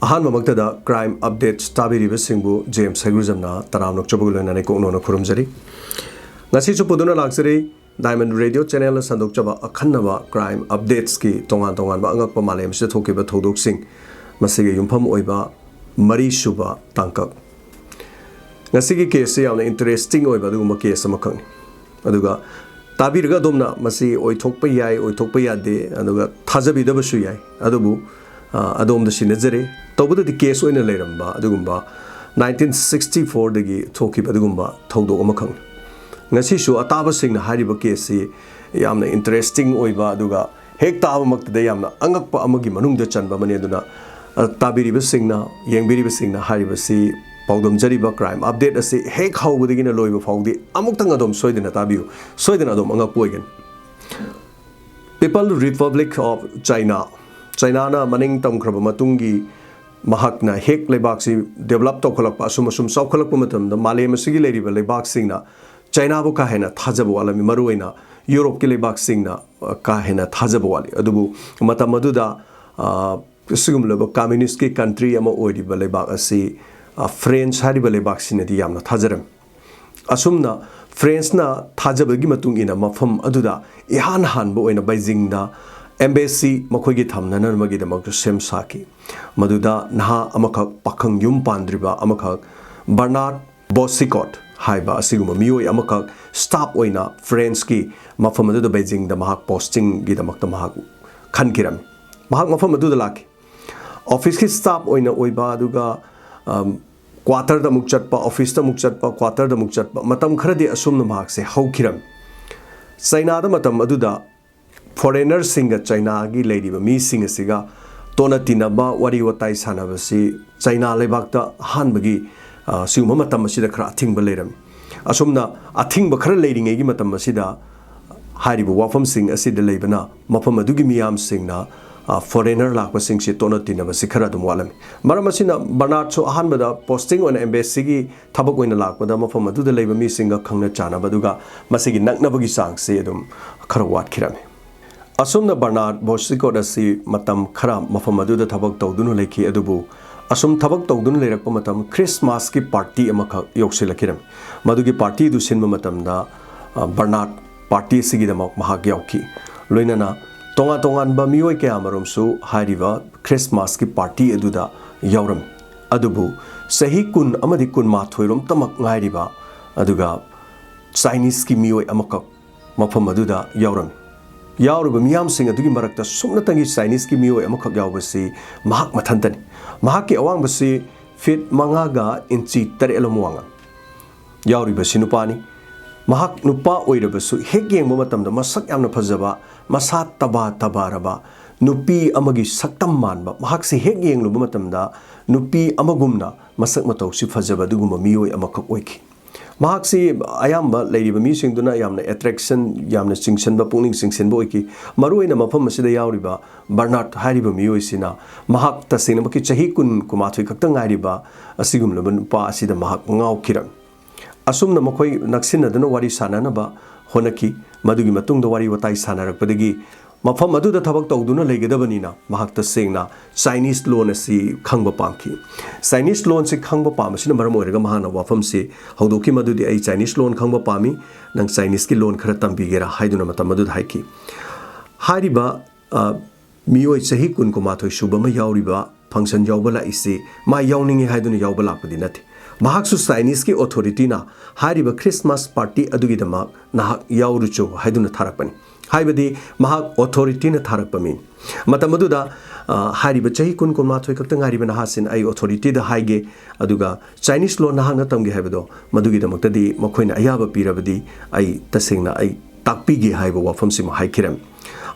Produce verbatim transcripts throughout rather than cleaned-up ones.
ꯑꯍꯥꯟꯕꯃꯛꯇꯗ crime updates ꯇꯥꯕꯤꯔꯤꯕꯁꯤꯡꯕꯨ James ꯍꯩꯒ꯭ꯔꯨꯖꯝꯅ ꯇꯔꯥꯝꯅ ꯑꯣꯛꯆꯕꯒ ꯂꯣꯏꯅꯅ ꯏꯀꯣꯛꯅꯧꯅ ꯈꯨꯔꯨꯝꯖꯔꯤ꯫ ꯉꯁꯤꯁꯨ ꯄꯨꯗꯨꯅ ꯂꯥꯛꯆꯔꯤ Diamond Radio channelꯅ ꯁꯟꯗꯣꯛꯆꯕ ꯑꯈꯟꯅꯕ crime updatesꯀꯤ ꯇꯣꯉꯥꯟ ꯇꯣꯉꯥꯟꯕ ꯑꯉꯛꯄ ꯃꯥꯂꯦꯝꯁꯤꯗ ꯊꯣꯛꯈꯤꯕ ꯊꯧꯗꯣꯛꯁꯤꯡ, ꯃꯁꯤꯒ ꯌꯨꯝꯐꯝ ꯑꯣꯏꯕ ꯃꯔꯤꯁꯨꯕ ꯇꯥꯡꯀꯛ꯫ ꯉꯁꯤꯒꯤ caseꯁꯤ ꯌꯥꯝꯅ interesting ꯑꯣꯏꯕ ꯑꯗꯨꯒꯨꯝꯕ case ꯑꯃꯈꯛꯅꯤ꯫ ꯑꯗꯨꯒ ꯇꯥꯕꯤꯔꯒ ꯑꯗꯣꯝꯅ ꯃꯁꯤ ꯑꯣꯏꯊꯣꯛꯄ ꯌꯥꯏ, ꯑꯣꯏꯊꯣꯛꯄ ꯌꯥꯗꯦ, ꯑꯗꯨꯒ ꯊꯥꯖꯕꯤꯗꯕꯁꯨ ꯌꯥꯏ꯫ ꯑꯗꯨꯕꯨ, ꯑ, ꯑꯗꯣꯝꯗ ꯁꯤꯟꯅꯖꯔꯦ꯫ ꯇꯧꯕꯗꯗꯤ case ꯑꯣꯏꯅ ꯂꯩꯔꯝꯕ ꯑꯗꯨꯒꯨꯝꯕ nineteen sixty fourꯗꯒꯤ ꯊꯣꯛꯈꯤꯕ ꯑꯗꯨꯒꯨꯝꯕ ꯊꯧꯗꯣꯛ ꯑꯃꯈꯛꯅꯤ꯫ ꯉꯁꯤꯁꯨ ꯑꯇꯥꯕꯁꯤꯡꯅ ꯍꯥꯏꯔꯤꯕ caseꯁꯤ ꯌꯥꯝꯅ interesting ꯑꯣꯏꯕ, ꯑꯗꯨꯒ ꯍꯦꯛ ꯇꯥꯕꯃꯛꯇꯗ ꯌꯥꯝꯅ ꯑꯉꯛꯄ ꯑꯃꯒꯤ ꯃꯅꯨꯡꯗ ꯆꯟꯕ ꯑꯃꯅꯤ꯫ ꯑꯗꯨꯅ, ꯑ, ꯇꯥꯕꯤꯔꯤꯕꯁꯤꯡꯅ, ꯌꯦꯡꯕꯤꯔꯤꯕꯁꯤꯡꯅ ꯍꯥꯏꯔꯤꯕꯁꯤ, ꯄꯥꯎꯗꯝꯖꯔꯤꯕ crime update ꯑꯁꯤ ꯍꯦꯛ ꯍꯧꯕꯗꯒꯤꯅ ꯂꯣꯏꯕ ꯐꯥꯎꯗꯤ ꯑꯃꯨꯛꯇꯪ ꯑꯗꯣꯝ ꯁꯣꯏꯗꯅ ꯇꯥꯕꯤꯌꯨ, ꯁꯣꯏꯗꯅ ꯑꯗꯣꯝ ꯑꯉꯛꯄ ꯑꯣꯏꯒꯅꯤ꯫ People Republic of China, ꯆꯥꯏꯅꯥꯅ ꯃꯅꯤꯡ ꯇꯝꯈ꯭ꯔꯕ ꯃꯇꯨꯡꯒꯤ ꯃꯍꯥꯛꯅ ꯍꯦꯛ ꯂꯩꯕꯥꯛꯁꯤ develop ꯇꯧꯈꯠꯂꯛꯄ, ꯑꯁꯨꯝ ꯑꯁꯨꯝ ꯆꯥꯎꯈꯠꯂꯛꯄ ꯃꯇꯝꯗ ꯃꯥꯂꯦꯝ ꯑꯁꯤꯒꯤ ꯂꯩꯔꯤꯕ ꯂꯩꯕꯥꯛꯁꯤꯡꯅ ꯆꯥꯏꯅꯥꯕꯨ ꯀꯥ ꯍꯦꯟꯅ ꯊꯥꯖꯕ ꯋꯥꯠꯂꯝꯃꯤ꯫ ꯃꯔꯨꯑꯣꯏꯅ ꯌꯨꯔꯣꯞꯀꯤ ꯂꯩꯕꯥꯛꯁꯤꯡꯅ, ꯑ, ꯀꯥ ꯍꯦꯟꯅ ꯊꯥꯖꯕ ꯋꯥꯠꯂꯤ꯫ ꯑꯗꯨꯕꯨ ꯃꯇꯝ ꯑꯗꯨꯗ, ꯑ, ꯑꯁꯤꯒꯨꯝꯂꯕ communistꯀꯤ country ꯑꯃ ꯑꯣꯏꯔꯤꯕ ꯂꯩꯕꯥꯛ ꯑꯁꯤ, ꯑ, France ꯍꯥꯏꯔꯤꯕ ꯂꯩꯕꯥꯛꯁꯤꯅꯗꯤ ꯌꯥꯝꯅ ꯊꯥꯖꯔꯝꯃꯤ꯫ ꯑꯁꯨꯝꯅ Franceꯅ ꯊꯥꯖꯕꯒꯤ ꯃꯇꯨꯡ ꯏꯟꯅ ꯃꯐꯝ ꯑꯗꯨꯗ ꯏꯍꯥꯟ ꯍꯥꯟꯕ ꯑꯣꯏꯅ ꯕꯩꯖꯤꯡꯗ embassy ꯃꯈꯣꯏꯒꯤ ꯊꯝꯅꯅꯕꯒꯤꯗꯃꯛꯇ ꯁꯦꯝ ꯁꯥꯈꯤ꯫ ꯃꯗꯨꯗ ꯅꯍꯥ ꯑꯃꯈꯛ, ꯄꯥꯈꯪ ꯌꯨꯝ ꯄꯥꯟꯗ꯭ꯔꯤꯕ ꯑꯃꯈꯛ, Bernard Bossicot ꯍꯥꯏꯕ ꯑꯁꯤꯒꯨꯝꯕ ꯃꯤꯑꯣꯏ ꯑꯃꯈꯛ staff ꯑꯣꯏꯅ Franceꯀꯤ ꯃꯐꯝ ꯑꯗꯨꯗ ꯕꯩꯖꯤꯡꯗ ꯃꯍꯥꯛ postingꯒꯤꯗꯃꯛꯇ ꯃꯍꯥꯛ ꯈꯟꯈꯤꯔꯝꯃꯤ꯫ ꯃꯍꯥꯛ ꯃꯐꯝ ꯑꯗꯨꯗ ꯂꯥꯛꯈꯤ꯫ Officeꯀꯤ staff ꯑꯣꯏꯅ ꯑꯣꯏꯕ, ꯑꯗꯨꯒ, ꯑꯝ, quarterꯗ ꯑꯃꯨꯛ ꯆꯠꯄ, officeꯇ ꯑꯃꯨꯛ ꯆꯠꯄ, quarterꯗ ꯑꯃꯨꯛ ꯆꯠꯄ, ꯃꯇꯝ ꯈꯔꯗꯤ ꯑꯁꯨꯝꯅ ꯃꯍꯥꯛꯁꯦ ꯍꯧꯈꯤꯔꯝꯃꯤ꯫ ꯆꯥꯏꯅꯥꯗ ꯃꯇꯝ ꯑꯗꯨꯗ foreignerꯁꯤꯡꯒ ꯆꯥꯏꯅꯥꯒꯤ ꯂꯩꯔꯤꯕ ꯃꯤꯁꯤꯡ ꯑꯁꯤꯒ ꯇꯣꯠꯅ ꯇꯤꯟꯅꯕ, ꯋꯥꯔꯤ ꯋꯥꯇꯥꯏ ꯁꯥꯟꯅꯕꯁꯤ ꯆꯥꯏꯅꯥ ꯂꯩꯕꯥꯛꯇ ꯑꯍꯥꯟꯕꯒꯤ, ꯑ, ꯁꯤꯒꯨꯝꯕ ꯃꯇꯝ ꯑꯁꯤꯗ ꯈꯔ ꯑꯊꯤꯡꯕ ꯂꯩꯔꯝꯃꯤ꯫ ꯑꯁꯨꯝꯅ ꯑꯊꯤꯡꯕ ꯈꯔ ꯂꯩꯔꯤꯉꯩꯒꯤ ꯃꯇꯝ ꯑꯁꯤꯗ ꯍꯥꯏꯔꯤꯕ ꯋꯥꯐꯝꯁꯤꯡ ꯑꯁꯤꯗ ꯂꯩꯕꯅ ꯃꯐꯝ ꯑꯗꯨꯒꯤ ꯃꯤꯌꯥꯝꯁꯤꯡꯅ, ꯑ, foreigner ꯂꯥꯛꯄꯁꯤꯡꯁꯤ ꯇꯣꯠꯅ ꯇꯤꯟꯅꯕꯁꯤ ꯈꯔ ꯑꯗꯨꯝ ꯋꯥꯠꯂꯝꯃꯤ꯫ ꯃꯔꯝ ꯑꯁꯤꯅ Bernardꯁꯨ ꯑꯍꯥꯟꯕꯗ posting ꯑꯣꯏꯅ embassyꯒꯤ ꯊꯕꯛ ꯑꯣꯏꯅ ꯂꯥꯛꯄꯗ ꯃꯐꯝ ꯑꯗꯨꯗ ꯂꯩꯕ ꯃꯤꯁꯤꯡꯒ ꯈꯪꯅ ꯆꯥꯟꯅꯕ ꯑꯗꯨꯒ ꯃꯁꯤꯒꯤ ꯅꯛꯅꯕꯒꯤ ꯆꯥꯡꯁꯤ ꯑꯗꯨꯝ ꯈꯔ ꯋꯥꯠꯈꯤꯔꯝꯃꯤ꯫ ꯑꯁꯨꯝꯅ ꯕꯔꯅꯥꯔꯗ ꯕꯣꯁꯤꯀꯣꯠ ꯑꯁꯤ ꯃꯇꯝ ꯈꯔ ꯃꯐꯝ ꯑꯗꯨꯗ ꯊꯕꯛ ꯇꯧꯗꯨꯅ ꯂꯩꯈꯤ꯫ ꯑꯗꯨꯕꯨ ꯑꯁꯨꯝ ꯊꯕꯛ ꯇꯧꯗꯨꯅ ꯂꯩꯔꯛꯄ ꯃꯇꯝ ꯈ꯭ꯔꯤꯁꯃꯥꯁꯀꯤ ꯄꯥꯔꯇꯤ ꯑꯃꯈꯛ ꯌꯧꯁꯤꯜꯂꯛꯈꯤꯔꯝꯃꯤ꯫ ꯃꯗꯨꯒꯤ ꯄꯥꯔꯇꯤꯗꯨ ꯁꯤꯟꯕ ꯃꯇꯝꯗ, ꯑ, ꯕꯔꯅꯥꯔꯗ ꯄꯥꯔꯇꯤ ꯑꯁꯤꯒꯤꯗꯃꯛ ꯃꯍꯥꯛ ꯌꯥꯎꯈꯤ꯫ ꯂꯣꯏꯅꯅ ꯇꯣꯉꯥꯟ ꯇꯣꯉꯥꯟꯕ ꯃꯤꯑꯣꯏ ꯀꯌꯥꯃꯔꯨꯝꯁꯨ ꯍꯥꯏꯔꯤꯕ ꯈ꯭ꯔꯤꯁꯃꯥꯁꯀꯤ ꯄꯥꯔꯇꯤ ꯑꯗꯨꯗ ꯌꯥꯎꯔꯝꯃꯤ꯫ ꯑꯗꯨꯕꯨ ꯆꯍꯤ ꯀꯨꯟ ꯑꯃꯗꯤ ꯀꯨꯟꯃꯥꯊꯣꯏꯔꯣꯝꯇꯃꯛ ꯉꯥꯏꯔꯤꯕ, ꯑꯗꯨꯒ ꯆꯥꯏꯅꯤꯁꯀꯤ ꯃꯤꯑꯣꯏ ꯑꯃꯈꯛ ꯃꯐꯝ ꯑꯗꯨꯗ ꯌꯥꯎꯔꯝꯃꯤ꯫ ꯌꯥꯎꯔꯤꯕ ꯃꯤꯌꯥꯝꯁꯤꯡ ꯑꯗꯨꯒꯤ ꯃꯔꯛꯇ ꯁꯨꯞꯅꯇꯪꯒꯤ ꯆꯥꯏꯅꯤꯁꯀꯤ ꯃꯤꯑꯣꯏ ꯑꯃꯈꯛ ꯌꯥꯎꯕꯁꯤ ꯃꯍꯥꯛ ꯃꯊꯟꯇꯅꯤ꯫ ꯃꯍꯥꯛꯀꯤ ꯑꯋꯥꯡꯕꯁꯤ ꯐꯤꯠ ꯃꯉꯥꯒ ꯏꯟꯆꯤ ꯇꯔꯦꯠ ꯑꯃ ꯋꯥꯡꯉꯝꯃꯤ꯫ ꯌꯥꯎꯔꯤꯕꯁꯤ ꯅꯨꯄꯥꯅꯤ꯫ ꯃꯍꯥꯛ ꯅꯨꯄꯥ ꯑꯣꯏꯔꯕꯁꯨ ꯍꯦꯛ ꯌꯦꯡꯕ ꯃꯇꯝꯗ ꯃꯁꯛ ꯌꯥꯝꯅ ꯐꯖꯕ, ꯃꯁꯥ ꯇꯕꯥ ꯇꯕꯥꯔꯕ, ꯅꯨꯄꯤ ꯑꯃꯒꯤ ꯁꯛꯇꯝ ꯃꯥꯟꯕ, ꯃꯍꯥꯛꯁꯤ ꯍꯦꯛ ꯌꯦꯡꯂꯨꯕ ꯃꯇꯝꯗ ꯅꯨꯄꯤ ꯑꯃꯒꯨꯝꯅ ꯃꯁꯛ ꯃꯇꯧꯁꯤ ꯐꯖꯕ ꯑꯗꯨꯒꯨꯝꯕ ꯃꯤꯑꯣꯏ ꯑꯃꯈꯛ ꯑꯣꯏꯈꯤ꯫ ꯃꯍꯥꯛꯁꯤ ꯑꯌꯥꯝꯕ ꯂꯩꯔꯤꯕ ꯃꯤꯁꯤꯡꯗꯨꯅ ꯌꯥꯝꯅ attraction, ꯌꯥꯝꯅ ꯆꯤꯡꯁꯤꯟꯕ, ꯄꯨꯛꯅꯤꯡ ꯆꯤꯡꯁꯤꯟꯕ ꯑꯣꯏꯈꯤ꯫ ꯃꯔꯨꯑꯣꯏꯅ ꯃꯐꯝ ꯑꯁꯤꯗ ꯌꯥꯎꯔꯤꯕ ꯕꯔꯅꯥꯔꯗ ꯍꯥꯏꯔꯤꯕ ꯃꯤꯑꯣꯏꯁꯤꯅ ꯃꯍꯥꯛ ꯇꯁꯦꯡꯅꯃꯛꯀꯤ ꯆꯍꯤ ꯀꯨꯟ, ꯀꯨꯟꯃꯥꯊꯣꯏ ꯈꯛꯇ ꯉꯥꯏꯔꯤꯕ ꯑꯁꯤꯒꯨꯝꯂꯕ ꯅꯨꯄꯥ ꯑꯁꯤꯗ ꯃꯍꯥꯛ ꯉꯥꯎꯈꯤꯔꯝꯃꯤ꯫ ꯑꯁꯨꯝꯅ ꯃꯈꯣꯏ ꯅꯛꯁꯤꯟꯅꯗꯨꯅ ꯋꯥꯔꯤ ꯁꯥꯟꯅꯅꯕ ꯍꯣꯠꯅꯈꯤ꯫ ꯃꯗꯨꯒꯤ ꯃꯇꯨꯡꯗ ꯋꯥꯔꯤ ꯋꯥꯇꯥꯏ ꯁꯥꯟꯅꯔꯛꯄꯗꯒꯤ ꯃꯐꯝ ꯑꯗꯨꯗ ꯊꯕꯛ ꯇꯧꯗꯨꯅ ꯂꯩꯒꯗꯕꯅꯤꯅ ꯃꯍꯥꯛ ꯇꯁꯦꯡꯅ ꯆꯥꯏꯅꯤꯁ ꯂꯣꯟ ꯑꯁꯤ ꯈꯪꯕ ꯄꯥꯝꯈꯤ꯫ ꯆꯥꯏꯅꯤꯁ ꯂꯣꯟꯁꯤ ꯈꯪꯕ ꯄꯥꯝꯕꯁꯤꯅ ꯃꯔꯝ ꯑꯣꯏꯔꯒ ꯃꯍꯥꯛꯅ ꯋꯥꯐꯝꯁꯤ ꯍꯧꯗꯣꯛꯈꯤ, ꯃꯗꯨꯗꯤ "ꯑꯩ ꯆꯥꯏꯅꯤꯁ ꯂꯣꯟ ꯈꯪꯕ ꯄꯥꯝꯃꯤ, ꯅꯪ ꯆꯥꯏꯅꯤꯁꯀꯤ ꯂꯣꯟ ꯈꯔ ꯇꯝꯕꯤꯒꯦꯔꯥ?" ꯍꯥꯏꯗꯨꯅ ꯃꯇꯝ ꯑꯗꯨꯗ ꯍꯥꯏꯈꯤ꯫ ꯍꯥꯏꯔꯤꯕ, ꯑ, ꯃꯤꯑꯣꯏ ꯆꯍꯤ ꯀꯨꯟ, ꯀꯨꯟꯃꯥꯊꯣꯏ ꯁꯨꯕ ꯑꯃ ꯌꯥꯎꯔꯤꯕ, ꯐꯪꯁꯟ ꯌꯥꯎꯕ ꯂꯥꯛꯏꯁꯤ ꯃꯥ ꯌꯥꯎꯅꯤꯡꯉꯤ ꯍꯥꯏꯗꯨꯅ ꯌꯥꯎꯕ ꯂꯥꯛꯄꯗꯤ ꯅꯠꯇꯦ꯫ ꯃꯍꯥꯛꯁꯨ ꯆꯥꯏꯅꯤꯁꯀꯤ ꯑꯣꯊꯣꯔꯤꯇꯤꯅ ꯍꯥꯏꯔꯤꯕ ꯈ꯭ꯔꯤꯁꯃꯥꯁ ꯄꯥꯔꯇꯤ ꯑꯗꯨꯒꯤꯗꯃꯛ ꯅꯍꯥꯛ ꯌꯥꯎꯔꯨꯆꯣ ꯍꯥꯏꯗꯨꯅ ꯊꯥꯔꯛꯄꯅꯤ꯫ ꯍꯥꯏꯕꯗꯤ ꯃꯍꯥꯛ ꯑꯣꯊꯣꯔꯤꯇꯤꯅ ꯊꯥꯔꯛꯄ ꯃꯤꯅꯤ꯫ ꯃꯇꯝ ꯑꯗꯨꯗ, ꯑ, ꯍꯥꯏꯔꯤꯕ ꯆꯍꯤ ꯀꯨꯟ, ꯀꯨꯟꯃꯥꯊꯣꯏ ꯈꯛꯇ ꯉꯥꯏꯔꯤꯕ ꯅꯍꯥꯁꯤꯅ "ꯑꯩ ꯑꯣꯊꯣꯔꯤꯇꯤꯗ ꯍꯥꯏꯒꯦ, ꯑꯗꯨꯒ ꯆꯥꯏꯅꯤꯁ ꯂꯣꯟ ꯅꯍꯥꯛꯅ ꯇꯝꯒꯦ ꯍꯥꯏꯕꯗꯣ, ꯃꯗꯨꯒꯤꯗꯃꯛꯇꯗꯤ ꯃꯈꯣꯏꯅ ꯑꯌꯥꯕ ꯄꯤꯔꯕꯗꯤ ꯑꯩ ꯇꯁꯦꯡꯅ ꯑꯩ ꯇꯥꯛꯄꯤꯒꯦ" ꯍꯥꯏꯕ ꯋꯥꯐꯝꯁꯤꯃ ꯍꯥꯏꯈꯤꯔꯝꯃꯤ꯫